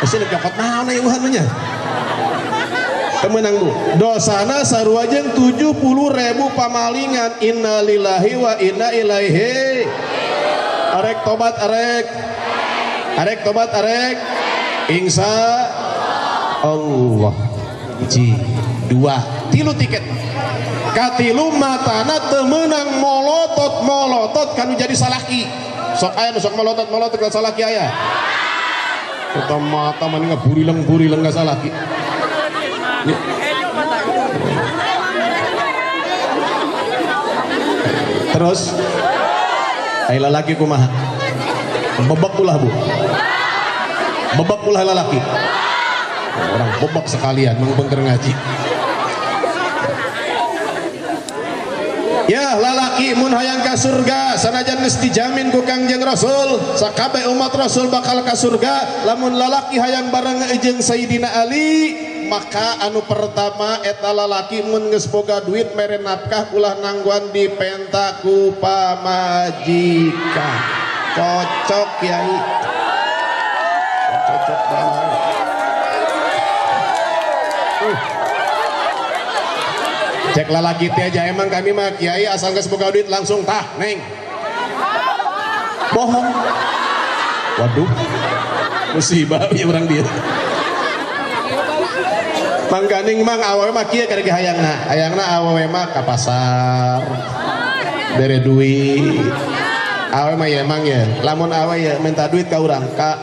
Geus nyokot naon aya eueuhan mah nya. Teu meunang Bu. Dosana sarua jeung 70.000 pamalingan. Innalillahi wa inna ilaihi. Arek tobat arek. Arek tobat arek. Insya Allah. 1, 2, 3 tiket. Katilu matana teu meunang molotot-molotot kanu jadi salaki. Sok aya nu sok molotot-molotot ka salaki aya. Eta mata mani ngaburileng-burileng ka salaki. Terus ai lalaki kumaha? Bebek ulah Bu. Bebek ulah lalaki. Orang bebek sekalian mangpengker ngaji. Ya lalaki mun hayang ka surga sanajan geus dijamin ku Kangjeng Rasul, sakabeh umat Rasul bakal ka surga. Lamun lalaki hayang bareng jeung Sayyidina Ali, maka anu pertama eta lalaki mun geus boga duit mere nafkah ulah nangguan dipenta ku pamajikan. Cocok kiai. Cocok banget. Cek lalaki teh aja emang kami mah kiai asal geus boga duit langsung tah neng. Bohong. Waduh. Musibah ieu urang dieu. Mangkaning mang awewe mah kieu karek hayangna. Hayangna awewe mah ka pasar. Bere duit. Awewe mah ya emang ya. Lamun awewe ya minta duit ka urang, ka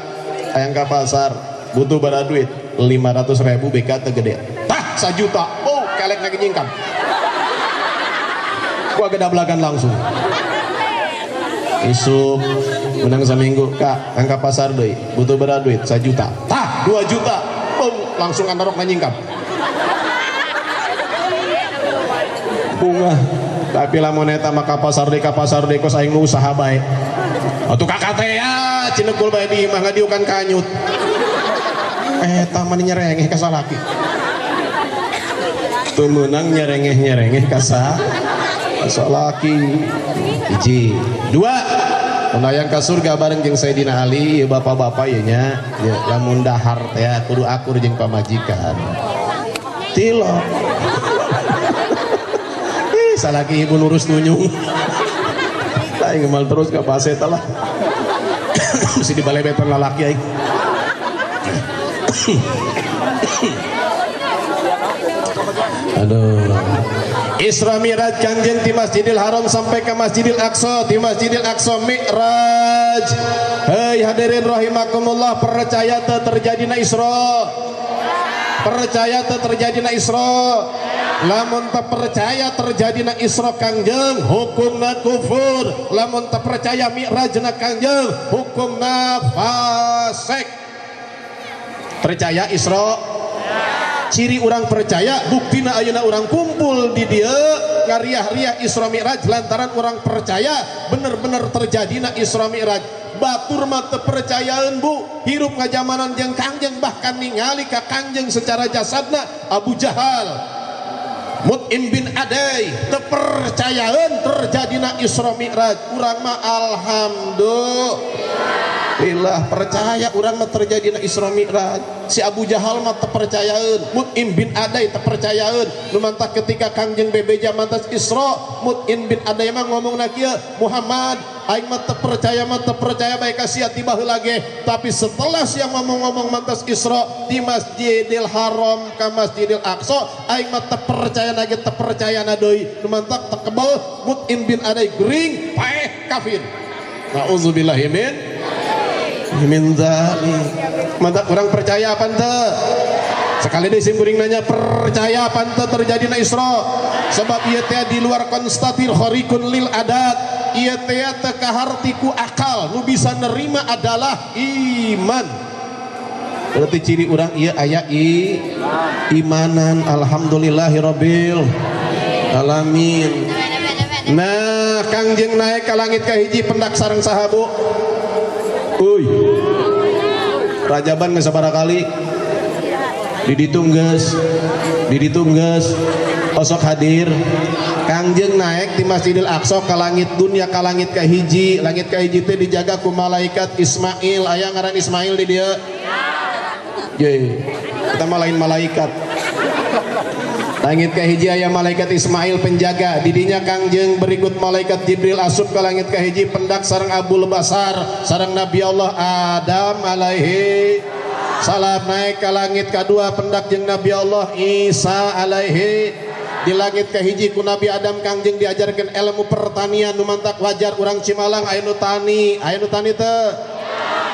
hayang ka pasar butuh bara duit 500.000 BK teu gede. Tah 1 juta. Oh, kelek lagi nyingkam. Gua gedablakan langsung. Isuk menang seminggu, Kak, angka pasar deui, butuh berapa duit? 1 juta. Tah, 2 juta. Boom, langsung antarok nyingkam. Bunga. Tapi lamun eta mah ka pasar deui kos aing nu usaha bae. Atuh kakak teh ya, cinekul bae di imah ngadiukan kanyut. Eta mah nyerengeh ka salaki. Teu meunang nyerengeh-nyerengeh ka salaki. 1, 2, hayang ka surga bareng jeung Sayyidina Ali, ieu bapak-bapak ieu nya, ya, lamun dahar teh kudu akur jeung pamajikan. Tilok. Ih, Salaki ibu lurus nunyung. Aing mal terus ka bahasa eta lah. Mesti dibalebetan lalaki aing. Aduh. Isra Mi'raj Kangjeng di Masjidil Haram sampai ke Masjidil Aqsa, di Masjidil Aqsa Mi'raj. Hei hadirin rahimakumullah, percaya teu terjadina Isra? Percaya teu terjadina Isra? Lamun teu percaya terjadina Isra Kangjeng, hukumna kufur. Lamun teu percaya Mi'rajna Kangjeng, hukumna fasik. Percaya Isra? Ciri orang percaya buktina ayeuna orang kumpul di dieu ngariah-riah Isra Mi'raj lantaran orang percaya bener-bener terjadina Isra Mi'raj. Batur mah teu percayaeun bu, hirup ngajamanan jeung Kangjeng bahkan ningali ka Kangjeng secara jasadna Abu Jahal, Mut'im bin Adai teu percayaeun terjadina Isra Mi'raj. Urang mah alhamdulillah percaya urang mah terjadina Isra Mi'raj. Si Abu Jahal mah teu percayaeun, Mut'im bin Adai teu percayaeun. Nu mantah ketika Kangjeng bebeja mantas Isra, Mut'im bin Adai mah ngomongna kieu, Muhammad aing mah teu percaya mah teu percaya bae ka sia ti baheula ge. Tapi setelah sia ngomong-ngomong mantas Isra di Masjidil Haram ka Masjidil Aqsa, aing mah teu percaya na ge teu percaya na deui. Nu mantah teu kebel Mut'im bin Adai gering paeh kafir. Nauzubillahi min dzalik. Mantap orang percaya apa ente? Sekali deui sim kuring nanya, percaya apa ente terjadina Isra? Sebab ieu teh di luar konstatir khariqun lil adat. Ieu teh teu kaharti ku akal, nu bisa nerima adalah iman. Berarti ciri urang ieu aya imanan. Alhamdulillahirabbil alamin. Nah, Kangjeng naik ka langit kahiji pendak sareng saha bu? Uy. Rajaban geus sabaraha kali? Diditung geus. Diditung geus. Osok hadir. Kangjeng naik di Masjidil Aqsa ka langit dunia, ka langit kahiji. Langit kahiji teh dijaga ku malaikat Ismail. Aya ngaran Ismail di dieu? Ye. Kita mah lain malaikat. Langit kahiji aya malaikat Ismail penjaga. Didinya Kangjeng berikut malaikat Jibril asup ke langit kahiji pendak sareng Abul Basar sareng Nabi Allah Adam alaihi salam. Naik ke langit kadua pendak jeung Nabi Allah Isa alaihi. Di langit kahiji ku Nabi Adam Kangjeng diajarkan ilmu pertanian nu mantak wajar urang Cimalang aya nu tani, aya nu tani teu?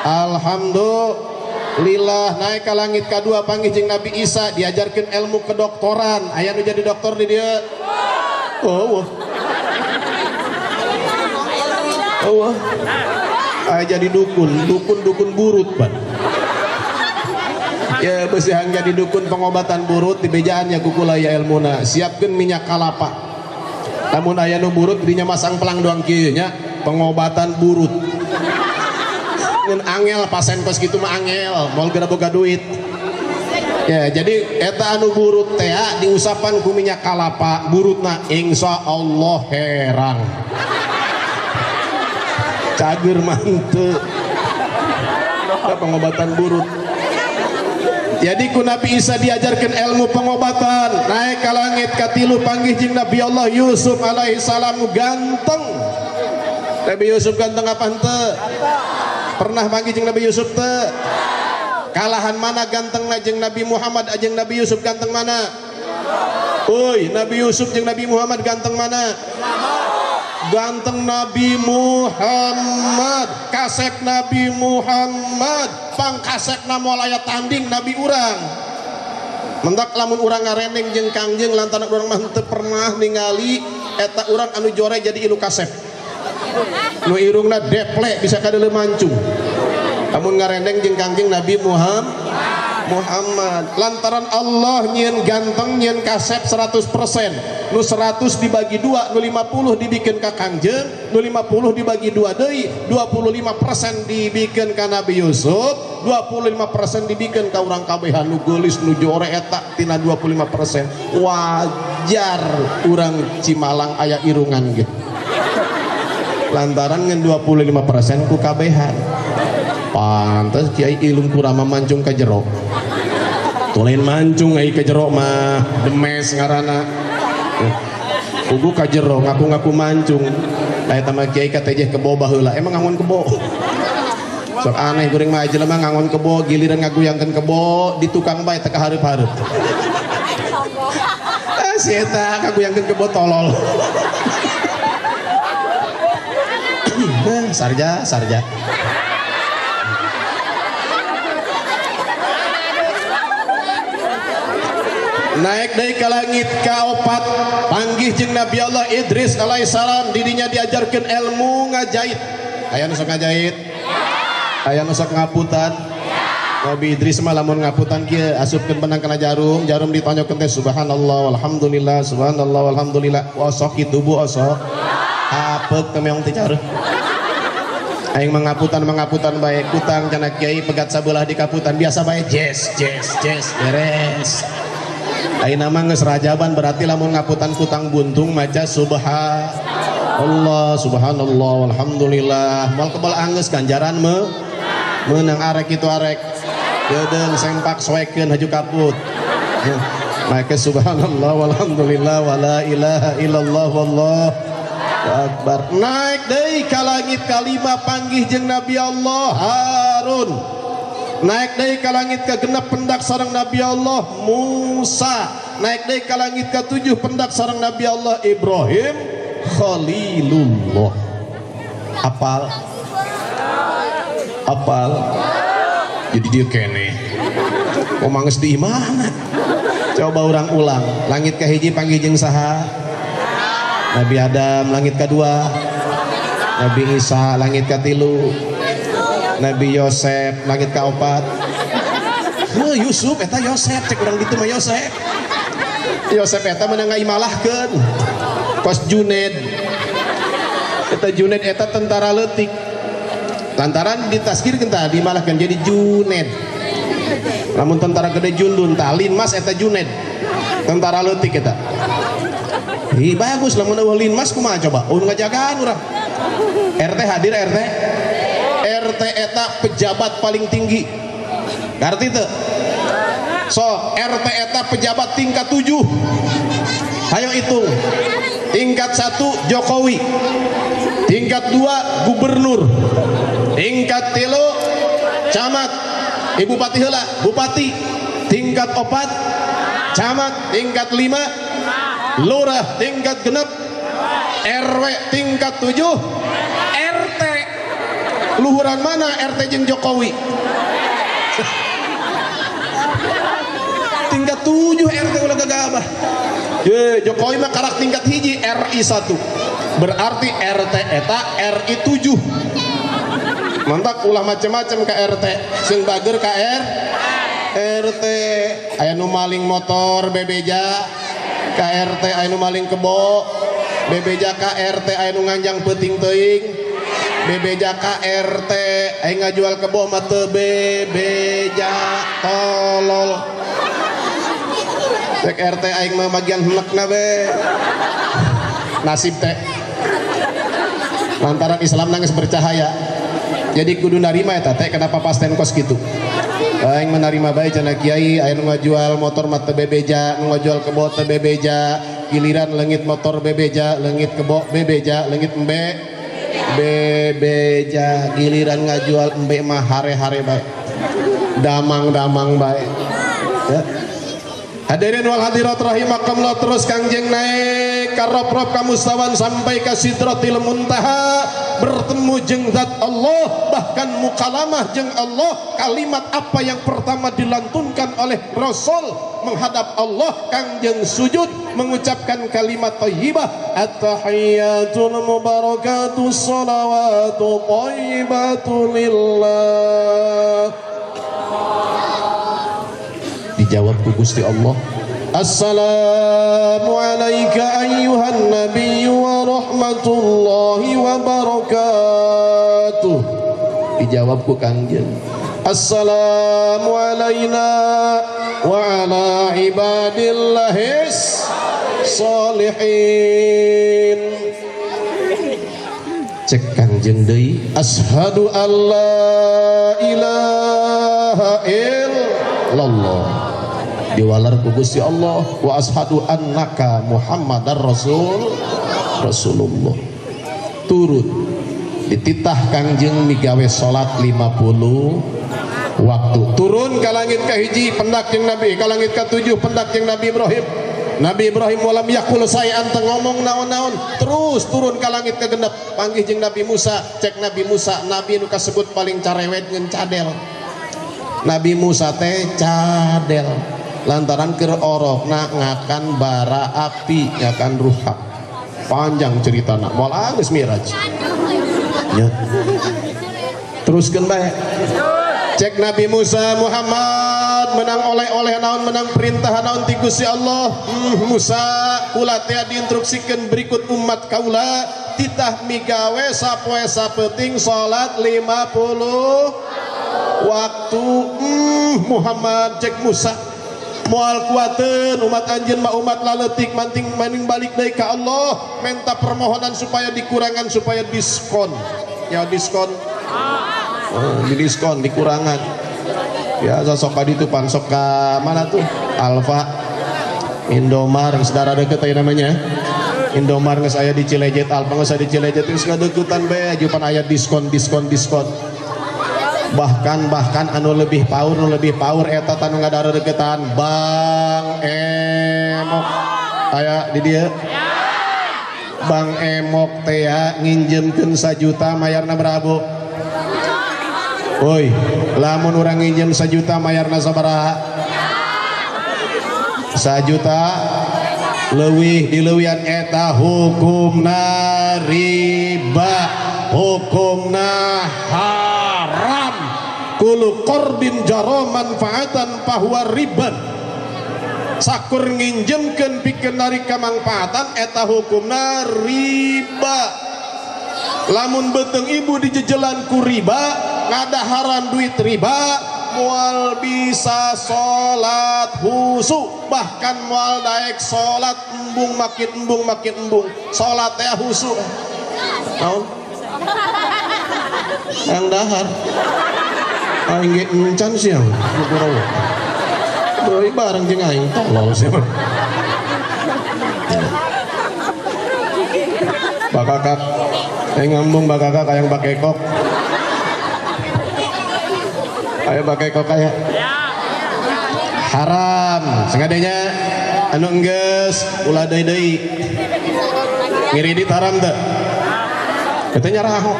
Alhamdulillah. Naik ke langit kadua panggih jeung Nabi Isa diajarkan ilmu kedoktoran. Aya nu jadi dokter di dieu? Oh, oh. Aya jadi dukun, dukun-dukun burut pan. Ya beusi hang jadi dukun pengobatan burut di bejaan ya kukula ya ilmuna. Siapkeun minyak kalapa. Lamun aya nu burut dinya masang pelang doang kieu nya, pengobatan burut. Ngan angel pasien kos kitu mah angel, moal geura boga duit. Ya, jadi eta anu burut teh diusapan ku minyak kalapa, burutna insya Allah herang. Cager mah henteu. Eta pengobatan burut. Jadi ku Nabi Isa diajarkan ilmu pengobatan. Naik ke langit katilu panggih jeung Nabi Allah Yusuf alaihi salam ganteng. Nabi Yusuf ganteng apa henteu? Pernah panggih jeung Nabi Yusuf teu? Kalahan mana gantengna jeung Nabi Muhammad jeung Nabi Yusuf ganteng mana? Oi, Nabi Yusuf jeung Nabi Muhammad ganteng mana? Ganteng Nabi Muhammad, kasep Nabi Muhammad, pangkasepna moal aya tanding Nabi urang. Mentak lamun urang ngarendeng jeung Kangjeng lantaran urang mah teu pernah ningali eta urang anu jore jadi ilu kasep. Nu irungna deple bisa kadeuleu mancung. Lamun ngarendeng jeung Kangjeng Nabi Muhammad lantaran Allah nyieun ganteng nyieun kasep 100%. Nu 100 dibagi 2, nu 50 dibikeun ka Kangjeng, nu 50 dibagi 2 deui, 25% dibikeun ka Nabi Yusuf, 25% dibikeun ka urang kabehan nu geulis nu jore eta tina 25%. Wajar urang Cimalang aya irungan ge. Lantaran ngan 25% ku kabehan. Pantes kiai ilung kurama mancung ka jero. Tulain mancung ai ka jero mah demes ngaranna. Puguh ka jero ngaku-ngaku mancung. Eta mah kiai katejeh kebo baheula. Emang ngangon kebo. Sok aneh kuring mah jelema ngangon kebo giliran ngaguyangkeun kebo di tukang bae teu kahareup-hareup. Ah si eta ngaguyangkeun kebo tolol. Sarja, sarja. Naik deui ka langit kaopat panggih jeung Nabi Allah Idris alaihissalam, didinya diajarkeun ilmu ngajait. Aya nu sok ngajait? Aya nu sok ngaputan? Nabi Idris mah lamun ngaputan kieu asupkeun benang kana jarum, jarum ditonjokeun teh subhanallah walhamdulillah subhanallah walhamdulillah. Osok kitu bu osok. Apeuk teh meong teh jarum. Aing mengaputan bae kutang cenah kiai pegat sabelah di kaputan biasa bae jes jes jes beres. Ayeuna mah geus rajaban berarti lamun ngaputan kutang buntung maca subhanallah subhanallah walhamdulillah moal kebal anggeus ganjaran meunang arek kitu arek geudeung sempak soekeun haju kaput. Maka subhanallah walhamdulillah wala ilaha illallah wallahu akbar. Naik deui ka langit kalima panggih jeung Nabi Allah Harun. Naik deui ka langit ka genep pendak sareng Nabi Allah Musa. Naik deui ka langit ka 7 pendak sareng Nabi Allah Ibrahim Khalilullah. Apal? Apal? Jadi dia kene. Kok mangges di imahna? Coba urang ulang. Langit ka hiji panggih jeung saha? Nabi Adam. Langit kedua Nabi Isa. Langit katilu Nabi Yosef. Langit kaopat heuh Yusuf eta Yosef cek urang ditu mah Yosef. Yosef eta meunang ngaimalahkeun kos Juned. Eta Juned eta tentara leutik. Lantaran ditaskirkeun tah dimalahkeun jadi Juned. Lamun tentara gede Jundun tah Linmas eta Juned. Tentara leutik eta. Ih bagus lamun eueuh Linmas kumaha coba? Eueuh ngajagaan urang. RT hadir RT. RT eta pejabat paling tinggi. Ngarti teu? So, RT eta pejabat tingkat 7. Hayo hitung. Tingkat 1 Jokowi. Tingkat 2 gubernur. Tingkat 3 camat. Ibu bupati heula, bupati. Tingkat 4 camat, tingkat 5 lurah, tingkat 6 RW, tingkat 7 RT. Luhuran mana RT jeung Jokowi? Tingkat 7 RT ulah gagabah. Ye, Jokowi mah karak tingkat 1 RI 1. Berarti RT eta RI 7. Mantap ulah macem-macem ke RT. Sing bager ka RT. Aya nu maling motor bebeja ka RT, aya nu maling kebo bebeja ka RT, aya nu nganjang peuting teuing bebeja ka RT, aya ngajual kebo mah teu bebeja tolol. Cek RT aing mah bagian henekna be. Nasib teh. Lantaran Islam nangis bercahaya. Jadi kudu narima eta teh kenapa pasten kos gitu. Aing menerima bae cenah kiai aya nu ngajual motor mah teu bebeja, nu ngajual kebo teu bebeja, giliran leungit motor bebeja, leungit kebo bebeja, leungit embe bebeja, giliran ngajual embe mah hare-hare bae. Damang-damang bae. Ya. Hadirin wal hadirat rahimakumullah, terus Kangjeng naik karoprop kamustawan sampai ka Sidratil Muntaha, bertemu jeung zat Allah, bahkan mukalamah jeung Allah. Kalimat apa yang pertama dilantunkan oleh Rasul menghadap Allah? Kangjeng sujud mengucapkan kalimat thayyibah, at-tahiyyatul mubarakatus salawatu thayyibatu lillah. Dijawab ku Gusti Allah, assalamu alayka ayyuhan nabiyyu wa rahmatullahi wa barakatuh. Dijawab ku Kangjeng, assalamu alayna wa ala ibadillahis sholihin. Cek Kangjeng deui, ashadu alla ilaha illallah. Diwaler ku Gusti Allah, wa asyhadu annaka Muhammadar Rasulullah. Turun dititah Kangjeng migawe salat 50 waktu. Turun ka langit kahiji, pendak jeung Nabi, ka langit katujuh, pendak jeung Nabi Ibrahim. Nabi Ibrahim walam yaqul say'an, teu ngomong naon-naon. Terus turun ka langit kagenep, panggih jeung Nabi Musa. Cek Nabi Musa, nabi nu kasebut paling carewet ngan cadel. Nabi Musa teh cadel lantaran keur orokna ngakan bara api, ngakan ruhak. Panjang ceritana, moal geus miraj nya. Teruskeun bae. Cek Nabi Musa, Muhammad menang oleh-oleh naon, menang perintah naon ti Gusti Allah? Musa, kula teh diinstruksikeun berikut umat kaula titah migawe sapoe sapeuting salat 50 waktu. Muhammad, cek Musa, moal kuateun umat anjeun mah, umat laletik, manting maning balik deui ka Allah, minta permohonan supaya dikurangan, supaya diskon ya, diskon. Oh, di diskon, dikurangan ya. Sok ka ditu pan, sok ka mana tuh, Alfa Indomar, saudara deket ya namanya Indomar geus aya di Cilejet, Alfa geus aya di Cilejet, geus ngadeukeutan bae pan aya diskon, diskon, diskon. Bahkan bahkan anu lebih power, anu lebih power eta tanu ngadaredeketan Bang Emok aya di dieu. Bang Emok teh ya, nginjemkeun 1 juta mayarna berapa? Woi, lamun urang nginjem 1 juta mayarna sabaraha? 1 juta leuwih, dileuwihan, eta hukumna riba, hukumna haram. Kullu qardin jarra manfaatan fahuwa riban. Sakur nginjemkeun pikeun narik kamangfaatan, eta hukumna riba. Lamun beuteung ibu dijejelan ku riba, ngadaharan duit riba, moal bisa salat husu, bahkan moal daek salat, embung makin embung makin embung salat teh husu. Naon yang dahar aing ge encan siang gurawa deui bareng jeung aing, tolol sia. Bakakak aing ngambung, bakakak hayang bakekok. Ayo bakekok aya haram sengadenya. Anu enggeus ulah deui deui ngiridit, haram teu? Eta nyaraho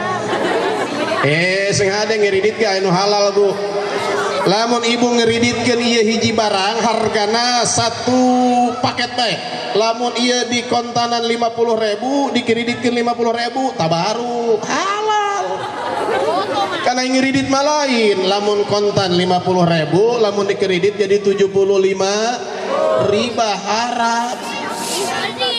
sing hade ngiridit ge anu halal, Bu. Lamun ibu ngeriditkeun ieu hiji barang hargana satu paket bae, lamun ieu di kontanan 50.000, dikreditkeun 50.000, tabaru halal, karena ngeridit mah lain. Lamun kontan 50.000, lamun dikredit jadi 75, riba, haram.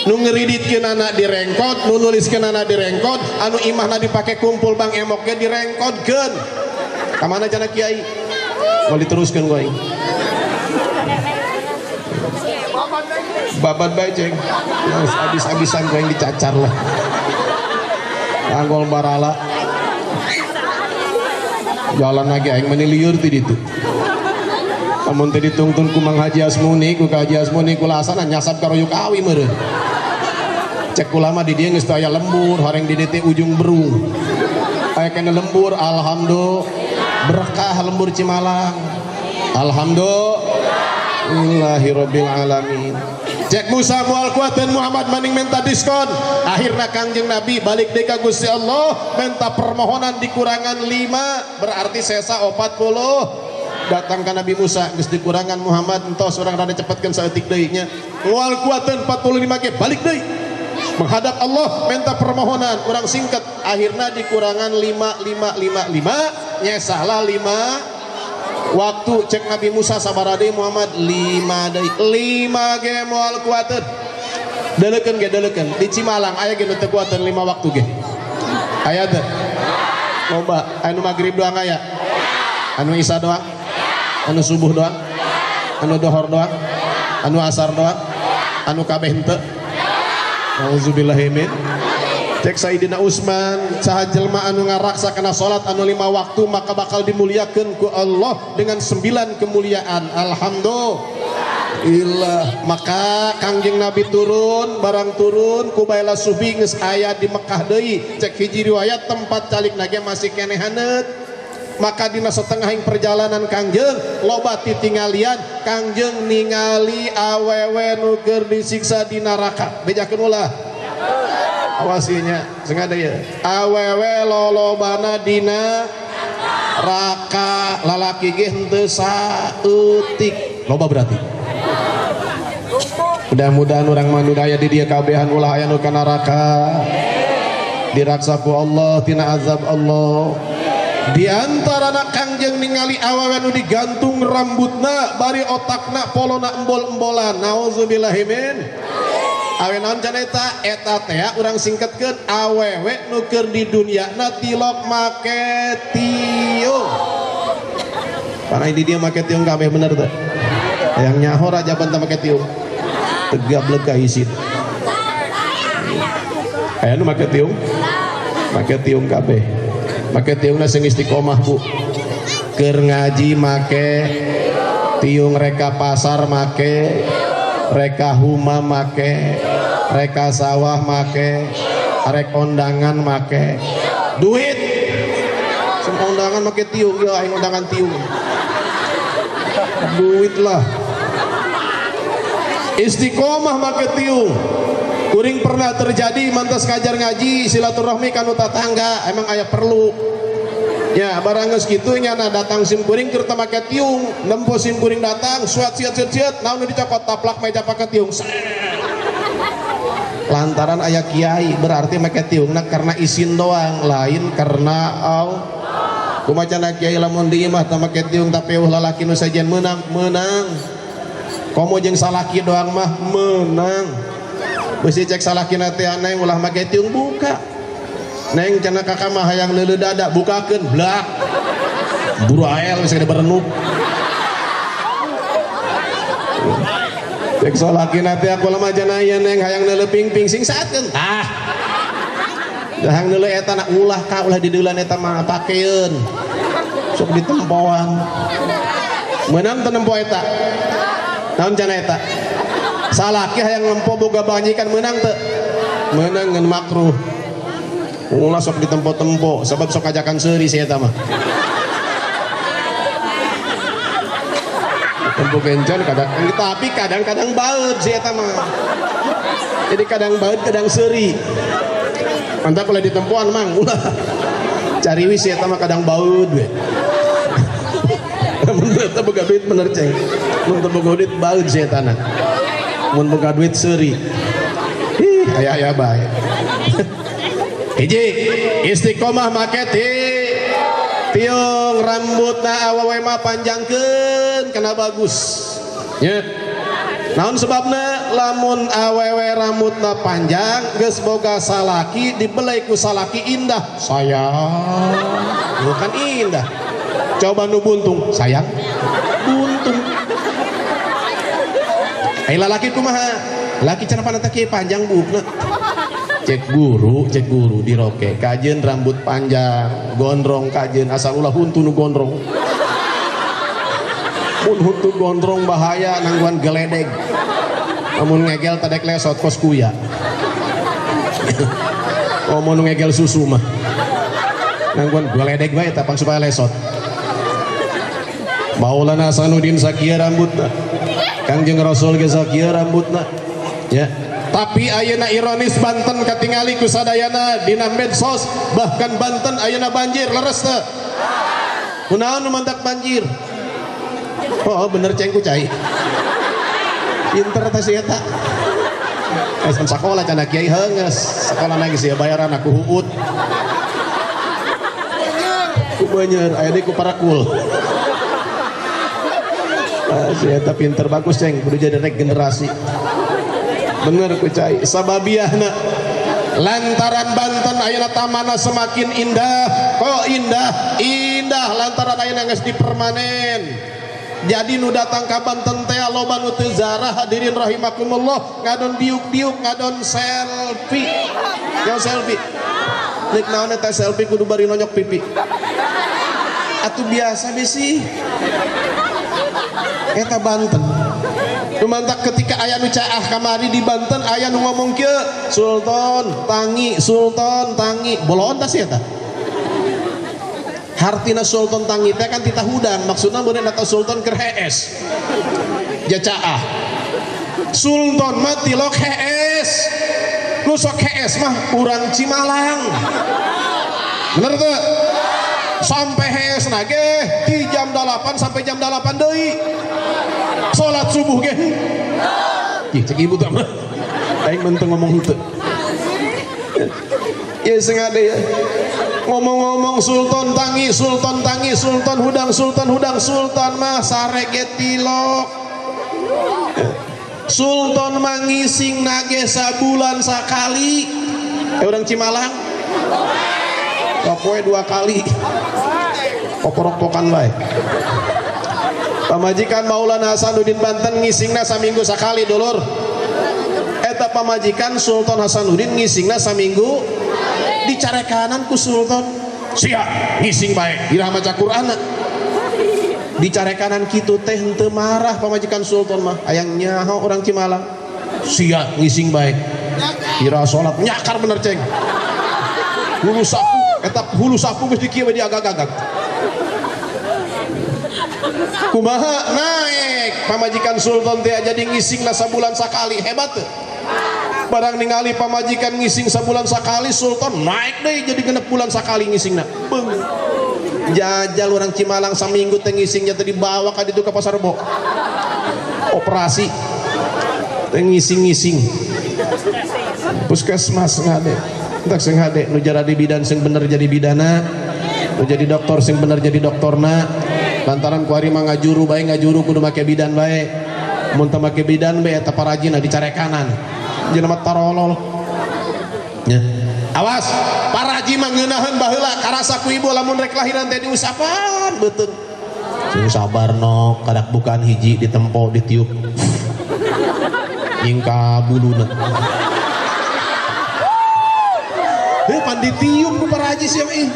Nu ngeriditkeun anak direngkot, nu nuliskeun anak direngkot, anu imahna dipake kumpul Bang Emok ge direngkodkeun. Ka mana cenah kiai? Mau diteruskeun ku aing. Babat bae ceng. Abis-abisan ku aing dicacar lah. Anggol barala. Jalan lagi aing meni lieur ti ditu. Lamun teu ditungtun ku Mang Haji Asmuni, ku Ka Haji Asmuni, ku lasana nyasab ka royuk awi meureun. Cek ulama di dieu geus teu aya lembur, horeng di dieu teh ujung berung. Aya kena lembur, alhamdulillah berkah lembur Cimalang. Alhamdulillahirabbil alamin. Cek Musa, moal kuateun Muhammad, maning minta diskon. Akhirna Kangjeng Nabi balik deui ka Gusti Allah, minta permohonan dikurangan 5, berarti sesa 40. Datang ka Nabi Musa, geus dikurangan Muhammad, entos urang rada cepetkeun saeutik deui nya. Moal kuateun 45 ge, balik deui. Menghadap Allah minta permohonan, urang singkat, akhirna dikurangan 5 5 5 5, nyesalah 5 waktu. Cek Nabi Musa, sabaraha deui Muhammad? 5 deui. 5 ge moal kuateun. Deleukeun ge, deleukeun di Cimalang aya ge nu teu kuateun 5 waktu ge? Aya teu? Loba. Anu maghrib doang aya, anu isya doang, anu subuh doang, anu dohor doang, anu asar doang, anu kabeh henteu. Nauzubillahi min. Cek Sayyidina Utsman, saha jelma anu ngaraksa kana salat anu 5 waktu, maka bakal dimuliakeun ku Allah dengan 9 kemuliaan. Alhamdulillah. Ilah, maka Kangjeng Nabi turun, barang turun kubaila subi geus aya di Mekah deui. Cek hiji riwayat tempat calik nage masih keneh haneut. Maka dina setengah ing perjalanan Kangjeng loba titingalian Kangjeng ningali awewe nu keur disiksa di neraka. Bejakeun ulah. Awas ieu nya, sengaja ya. Awewe lolobana dina neraka, lalaki ge henteu saeutik. Loba berarti. Mudah-mudahan urang mah nu aya di dieu kabehan ulah aya nu ka neraka. Diraksa ku Allah tina azab Allah. Di antarana Kangjeng ningali awewe nu digantung rambutna bari otakna polona embol-embolan. Nauzubillahi min. Awe naon cenah eta? Eta teh urang singkatkeun awewe nu keur di dunyana tilok make tiung. Karena di dieu make tiung kabeh bener teh. Yang nyaho raja bantah make tiung. Tegap lega isin. Aya nu make tiung? Make tiung kabeh. Make tiungna sing istiqomah bu. Keur ngaji make tiung, reka pasar make, reka huma make, reka sawah make, rek ondangan make. Duit. Semua undangan make tiung, ya aing undangan tiung. Duit lah. Istiqomah make tiung. Kuring pernah terjadi mantas ngajar ngaji silaturahmi kanu tatangga, emang aya perlu. Ya barang geus kitu nyana datang sim kuring keur teu make tiung, nempo sim kuring datang suat siat siat siat, naon nu dicokot taplak meja pake tiung. Lantaran aya kiai berarti make tiungna karena isin doang, lain karena au. Kumaha cenah kiai lamun di imah teu make tiung tapi eueuh lalaki nu sajian meunang, meunang. Komo jeung salaki doang mah meunang. Beusi cek salakina teh neng ulah make tiung buka. Neng cenah kakak mah hayang leuleuh dada bukakeun blak. Buru ael geus gede berenuk. Cek salakina teh aku lemah cenah ieu neng hayang leuleuh ping-ping sing saatkeun. Tah. Hayang leuleuh eta na ulah ka ulah dideulan eta mah pakeun. Sok ditempoan. Meunang teu nempo eta? Naon cenah eta? Salaki hayang nempo boga banyikan meunang teu? Meunang ngan makruh. Ulah sok ditempo-tempo sebab sok ajakan seuri si eta mah. Tempo gencan kadang, tapi kadang-kadang baeud si eta mah. Jadi kadang baeud kadang seuri. Mantap ulah ditempoan mang ulah. Cari wis si eta mah kadang baeud we. Mun teu boga duit bener ceng. Mun teu boga duit baeud si eta na. Mun boga duit seuri. Ih, aya-aya bae. Hiji, istiqomah make tiung rambutna awewe mah panjangkeun kana bagus. Nya. Naon sebabna lamun awewe rambutna panjang geus boga salaki dibelai ku salaki indah. Sayang. Bukan indah. Coba nu buntung, sayang. Buntung. Ai lalaki kumaha? Laki cenah panata kieu panjang buukna. Cek guru diroke, kajeun rambut panjang, gondrong kajeun asal ulah huntu nu gondrong. Mun huntu gondrong bahaya nangguan geledeg. Lamun ngegel tadek lesot kos kuya. Oh mun ngegel susu mah. Nangguan geledeg bae eta pang supaya lesot. Maulana Hasanuddin sakieu rambutna. Kangjeng Rasul ge sakieu rambutna. Ya. Tapi ayeuna ironis Banten katingali ku sadayana dina medsos, bahkan Banten ayeuna banjir leres teu? Kunaon nu mantak banjir? Oh bener ceng ku cai. Pinter teh si eta. Geus sakola cenah kiai heungeus, sakola geus bayaran aku huut. Ku beunyer aya deui ku parakul. Ah, si eta pinter bagus ceng, kudu jadi regenerasi. Bener ku cai, sababiahna lantaran Banten ayeuna tamanna semakin indah. Kok indah? Indah lantaran ayeuna geus dipermanen. Jadi nu datang ka Banten teh loba nu teu zarah hadirin rahimakumullah, ngadon diuk-diuk, ngadon selfie. Ngadon selfie. Nek naon eta selfie kudu bari nonyok pipi. Atuh biasa bisi. Eta Banten. Lumantak ketika aya nu caah kamari di Banten aya nu ngomong kieu, Sultan tangi, Sultan tangi, boloon tah sia tah. Hartina Sultan tangi teh kan titah hudang, maksudna meureun eta Sultan keur hees. Ja caah. Sultan mah tilok hees. Nu sok hees mah urang Cimalang. Bener teu? Sampai hees na ge di jam 8 sampai jam 8 deui. Salat subuh ge. Ih, cek ibu tah mah. Aing mun teu ngomong henteu. Ya sengade ya. Ngomong-ngomong Sultan tangi, Sultan tangi, Sultan hudang, Sultan hudang, Sultan mah sare ge tilok. Sultan mah ngising nage sabulan sakali. Urang Cimalang. Poe 2 kali. Poporok-pokan bae. Pamajikan Maulana Hasanuddin Banten ngisingna saminggu sakali dulur. Eta pamajikan Sultan Hasanuddin ngisingna saminggu dicarekanan ku Sultan. Sia ngising bae iraha maca Qur'anna. Dicarekanan kitu teh henteu marah pamajikan Sultan mah. Hayang nyaho urang Cimalang. Sia ngising bae. Iraha salat nyakar bener ceng. Hulu sapu eta hulu sapu geus dikieu we diagag-agag. Kumaha naik pamajikan Sultan teh jadi ngisingna sabulan sakali, hebat teu? Barang ningali pamajikan ngising sabulan sakali, Sultan naik deui jadi 6 bulan sakali ngisingna. Beung. Jajal urang Cimalang saminggu teh ngisingnya teh dibawa ka ditu ka Pasar Rebo. Operasi teh ngising-ngising. Puskesmas ngade. Entak sing hade nu jadi bidan sing bener jadi bidana, nu jadi dokter sing bener jadi doktorna. Lantaran kuari mah ngajuru bae, ngajuru kudu make bidan bae. Mun teu make bidan bae eta parajina dicarekanan. Jelema tarolol. Nya. Awas, paraji mah ngeunaheun baheula karasa ku ibu lamun rek lahiran teh diusapan beuteung. Sing sabar nok, kadak bukaan hiji ditempo ditiup. Nyingka buluna. Pan ditiup ku paraji sia mah ih.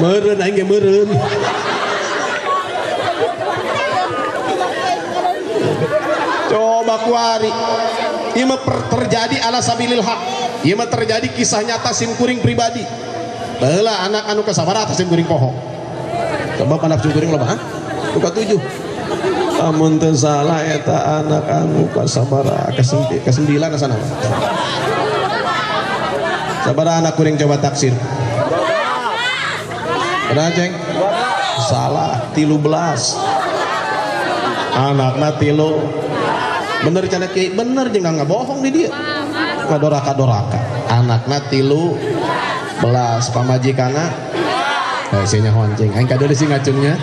Meureun aing ge meureun. Coba kuari. Ieu mah terjadi ala sabilil haq. Ieu mah terjadi kisah nyata sim kuring pribadi. Baheula anak anu kasabaraha teh sim kuring poho. Sebab anak sim kuring loba, ha? Nu ka-7. Amun teu salah eta anak anu kasabaraha, ka-9 asana mah. Sabaraha anak kuring coba taksir. Benar ceng? Salah, 13. Anakna 3. Bener canda kiai, bener jeung nggak bohong di dia. Kadoraka-doraka. Anakna 13, pamajikanna sia nyahoan ceng. Aing kadeuri sih ngacungnya.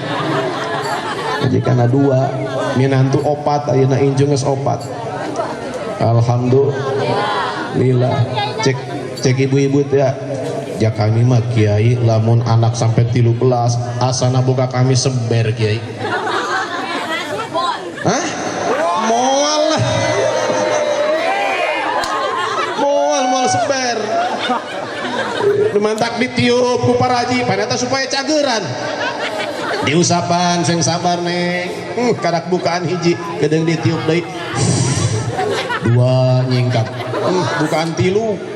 Pamajikanna 2, minantu 4, ayeuna injung geus 4. Alhamdulillah. Cek cek ibu-ibu teh ya. Ja kami mah kiai lamun anak sampai 13 asana boga kami seber kiai. Hah? Moal lah. Moal moal seber. Lumantak ditiup ku paraji panata supaya cageran. Diusapan sing sabar neng. Karak bukaan hiji kedeung ditiup deui. 2 nyingkap. Bukaan 3.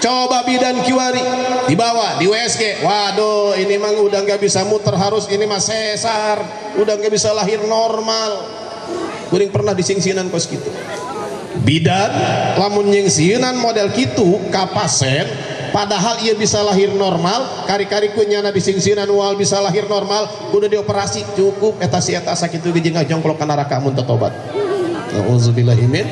Coba bidan kiwari dibawa di USG. Waduh, ini mah udah nggak bisa muter, harus ini mah sesar, udah nggak bisa lahir normal. Kuring pernah disingsinan kos gitu. Bidan lamun nyingsinan model gitu kapasen, padahal ia bisa lahir normal, kari-kari kunyana disingsinan wal bisa lahir normal, kudu dioperasi cukup eta si eta sakitu ge jeung ngajongklok ka neraka mun teu tobat. Nauzubillahi min.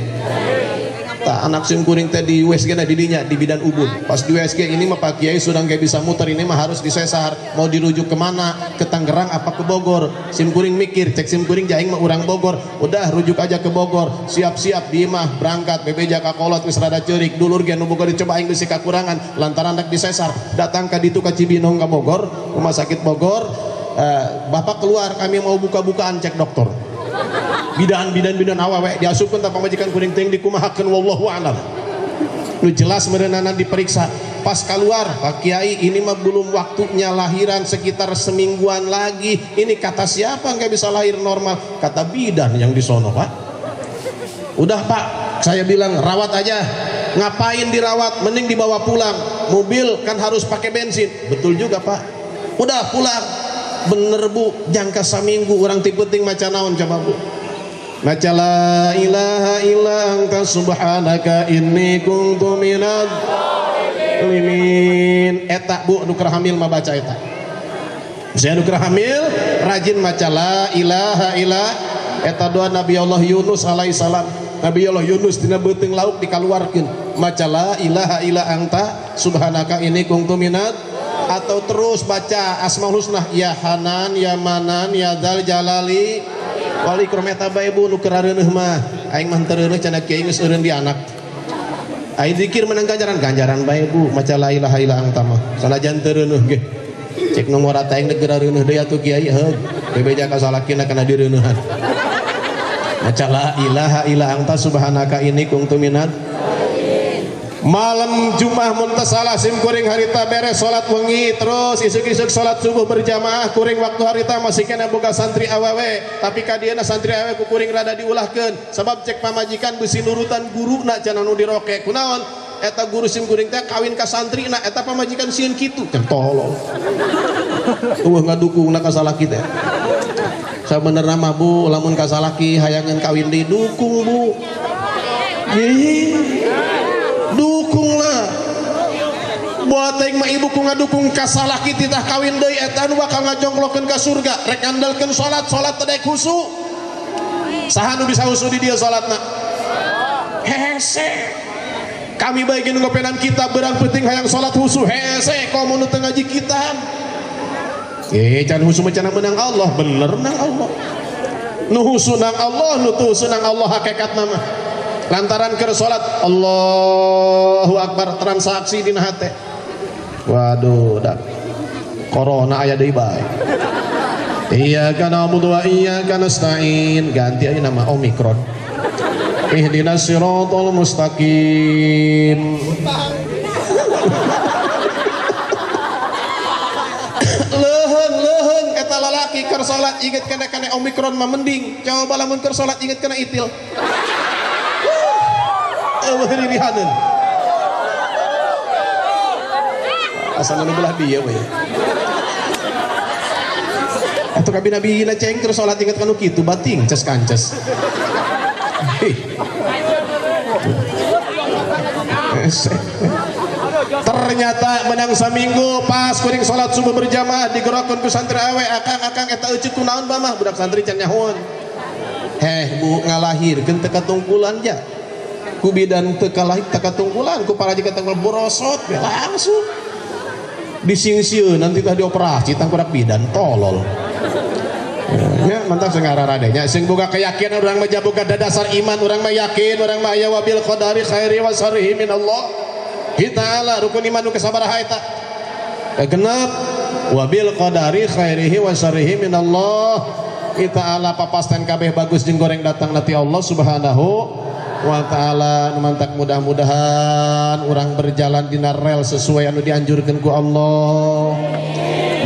Ta anak sim kuring teh di USG na didinya di bidan Ubud. Pas di USG ini mah Pak Kiai sudah nggak bisa muter, ini mah harus disesar. Mau dirujuk kemana? Ke Tangerang apa ke Bogor? Sim kuring mikir, cek sim kuring jaing mah urang Bogor. Udah rujuk aja ke Bogor. Siap-siap di mah berangkat bebeja ka kolot geus rada ceurik. Dulur ge nu boga dicoba aing bisi kakurangan lantaran rek disesar. Datang ka ditu ka Cibinong ka Bogor, rumah sakit Bogor. Bapak keluar, kami mau buka-bukaan cek dokter. Bidan bidan bidan awewe diasupkeun ta pamajikan kuring teuing dikumahakeun wallahu a'lam. Nu jelas merenana diperiksa. Pas keluar, Pak Kiai ini mah belum waktunya lahiran, sekitar semingguan lagi. Ini kata siapa nggak bisa lahir normal? Kata bidan yang di sono, Pak. Udah Pak, saya bilang rawat aja. Ngapain dirawat? Mending dibawa pulang. Mobil kan harus pakai bensin. Betul juga Pak. Udah pulang. Bener Bu, jangka saminggu orang ti peuting maca naon coba Bu? Maca la ilaha illa anta subhanaka inni kuntu minadz zalimin. Eta Bu nu keur hamil mah baca eta. Saya nu keur hamil rajin maca la ilaha illa eta doa Nabi Allah Yunus alaihissalam. Nabi Allah Yunus dina beuteung lauk dikaluarkeun maca la ilaha illa anta subhanaka inni kuntu minadz, atau terus baca asmaul husna ya Hanan ya Manan ya Dzal Jalali wal Ikram. Eta bae Bu nu keur areuneuh mah. Aing mah teu reuneuh cenah kiai geus eureun di anak. Aing zikir menang ganjaran, ganjaran bae Bu maca la ilaha illa anta mah. Sanajan teu reuneuh ge. Cek nomor aing negara reuneuh deui atuh kiai heug. Bebeja ka salakina kana direuneuhan. Maca la ilaha illa anta subhanaka inni kuntu minadz. Malam Jumat mun teu salah sim kuring harita beres salat wengi terus isuk-isuk salat subuh berjamaah kuring waktu harita masih kena boga santri awewe, tapi kadieuna santri awewe ku kuring rada diulahkeun sabab cek pamajikan bisi nurutan guruna cenah nu diroke. Kunaon eta guru sim kuring teh kawin ka santrina, eta pamajikan sieun kitu teh tolol. Eueuh ngadukungna ka salaki teh. Sabenerna mah Bu lamun ka salaki hayangeun kawin deui dukung Bu. Ih, dukunglah. Buat aing mah ibu ku ngadukung ka salaki titah kawin deui eta nu bakal ngajongklokeun ka surga. Rek ngandalkeun salat, salat teh daek husu. Saha nu bisa husu di dieu salatna? Hese. Kami bae geus ngopenan kita berang penting hayang salat husu hese komo nu teu ngaji kitab. Can husu mah cenah menang Allah, bener menang Allah. Nu husu nang Allah, nu teu husu nang Allah hakikatna mah. Lantaran keur salat Allahu Akbar transaksi dina hate. Waduh, dah. Corona aya deui bae. Iyyaka na'budu wa iyyaka nasta'in. Ganti aja nama Omikron. Ihdinas siratal mustaqim. Leuheung-leuheung eta lalaki keur salat inget kana kana Omikron mah mending. Coba lamun keur salat inget kana itil. Eueuh ririhaneun. Asal nu belah dieu we. Atuh kabi nabi na ceng keur salat inget kanu kitu bating ces kances. Ternyata menang saminggu pas kuring salat subuh berjamaah digerokeun ku santri awe akang-akang eta euceut kunaon bamah budak santri can nyahoan. Heh bu ngalahirkeun teu katungkulan ja. Ku bidan teu kalahir teu katungkulan ku paraji katungkul borosot we langsung. Disingsieu nanti tah dioperasi tangkurak bidan tolol. Ya mantap sing ngararade nya sing boga keyakinan urang mah boga dasar iman urang mah yakin urang mah aya wabil qadari khairi wa syarrihi min Allah ta'ala rukun iman nu kasabaraha eta genep wabil qadari khairihi wa syarrihi min Allah ta'ala papasten kabeh bagus jeung goreng datang nanti Allah Subhanahu wa ta'ala. Mantak mudah-mudahan urang berjalan dina rel sesuai anu dianjurkeun ku Allah,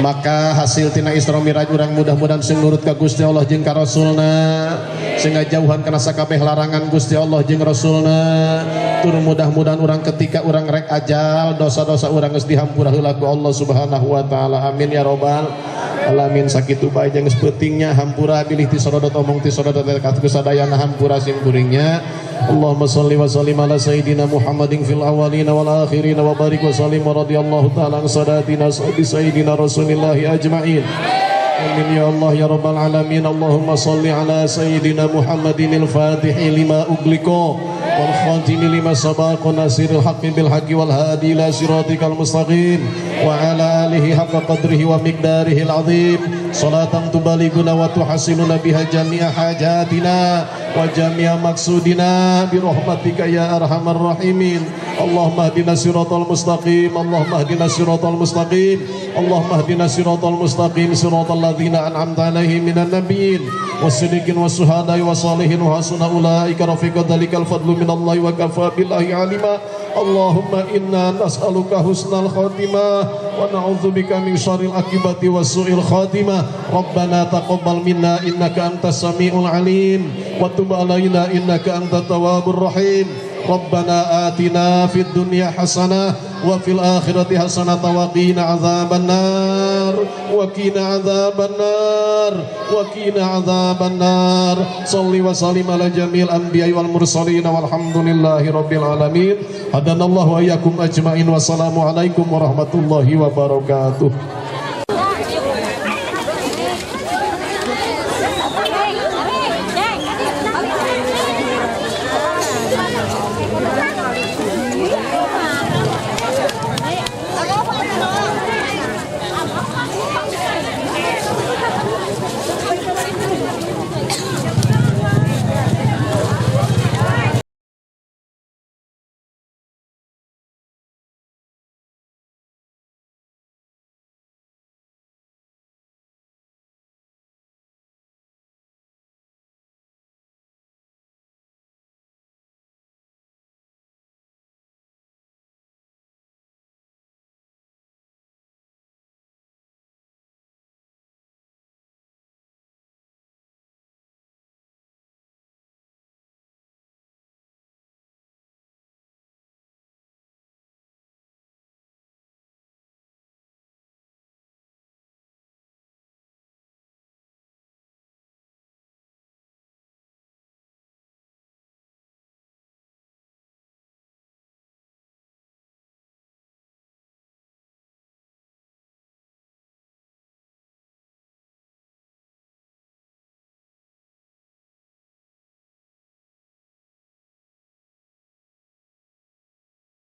maka hasil tina Isra Mi'raj urang mudah-mudahan sing nurut ka Gusti Allah jeung ka Rasulna, sing ngajauhan kana sakabeh larangan Gusti Allah jeung Rasulna. Tur mudah-mudahan urang ketika urang rek ajal dosa-dosa urang geus dihampura heula ku Allah Subhanahu wa taala. Amin ya robbal alamin. Sakitu bae jeung geus peutingnya hampura bilih ti sorodot omong ti sorodot ka sadayana hampura sim kuringnya. Allahumma shalli wa sallim ala sayyidina Muhammadin fil awwalin wal akhirin wa barik wa sallim wa radhiyallahu ta'ala an sadatina sahabi sayyidina Rasulillahi ajma'in. Amin ya Allah ya rabbal alamin. Allahumma shalli ala sayyidina Muhammadin al-fatihi lima ughliqa wal khatimi lima sabaqa nasiril haqqi bil haqqi wal hadi ila siratikal mustaqim wa ala alihi haqqa qadrihi wa miqdarihil azim. Salatan tubalighuna wa tuhasiluna biha jami'a hajatina wa jami'a maqsudina bi rahmatika ya arhamar rahimin. Allahumma hdina siratal mustaqim. Allahumma hdina siratal mustaqim. Allahumma hdina siratal mustaqim siratal ladzina an'amta alaihim minan nabiyyin was-siddiqin was-syuhada'i was-salihin wa hasuna ulaika rafiqa dzalikal fadlu minallahi wa kafa billahi alima. Allahumma inna nas'aluka husnal khatimah wa na'udzubika min syarril akibati wa su'il khatimah. Rabbana taqabbal minna innaka antas samiul alim wa tub alaina innaka antat tawwabur rahim. Rabbana atina fid dunya hasanah wa fil akhirati hasanah wa qina adzaban nar wa qina adzaban nar wa qina adzaban nar. Salli wa sallim ala jamil anbiya'i wal mursalin walhamdulillahi rabbil alamin. Hadanallahu wa iyyakum ajmain. Wassalamu alaikum warahmatullahi wabarakatuh.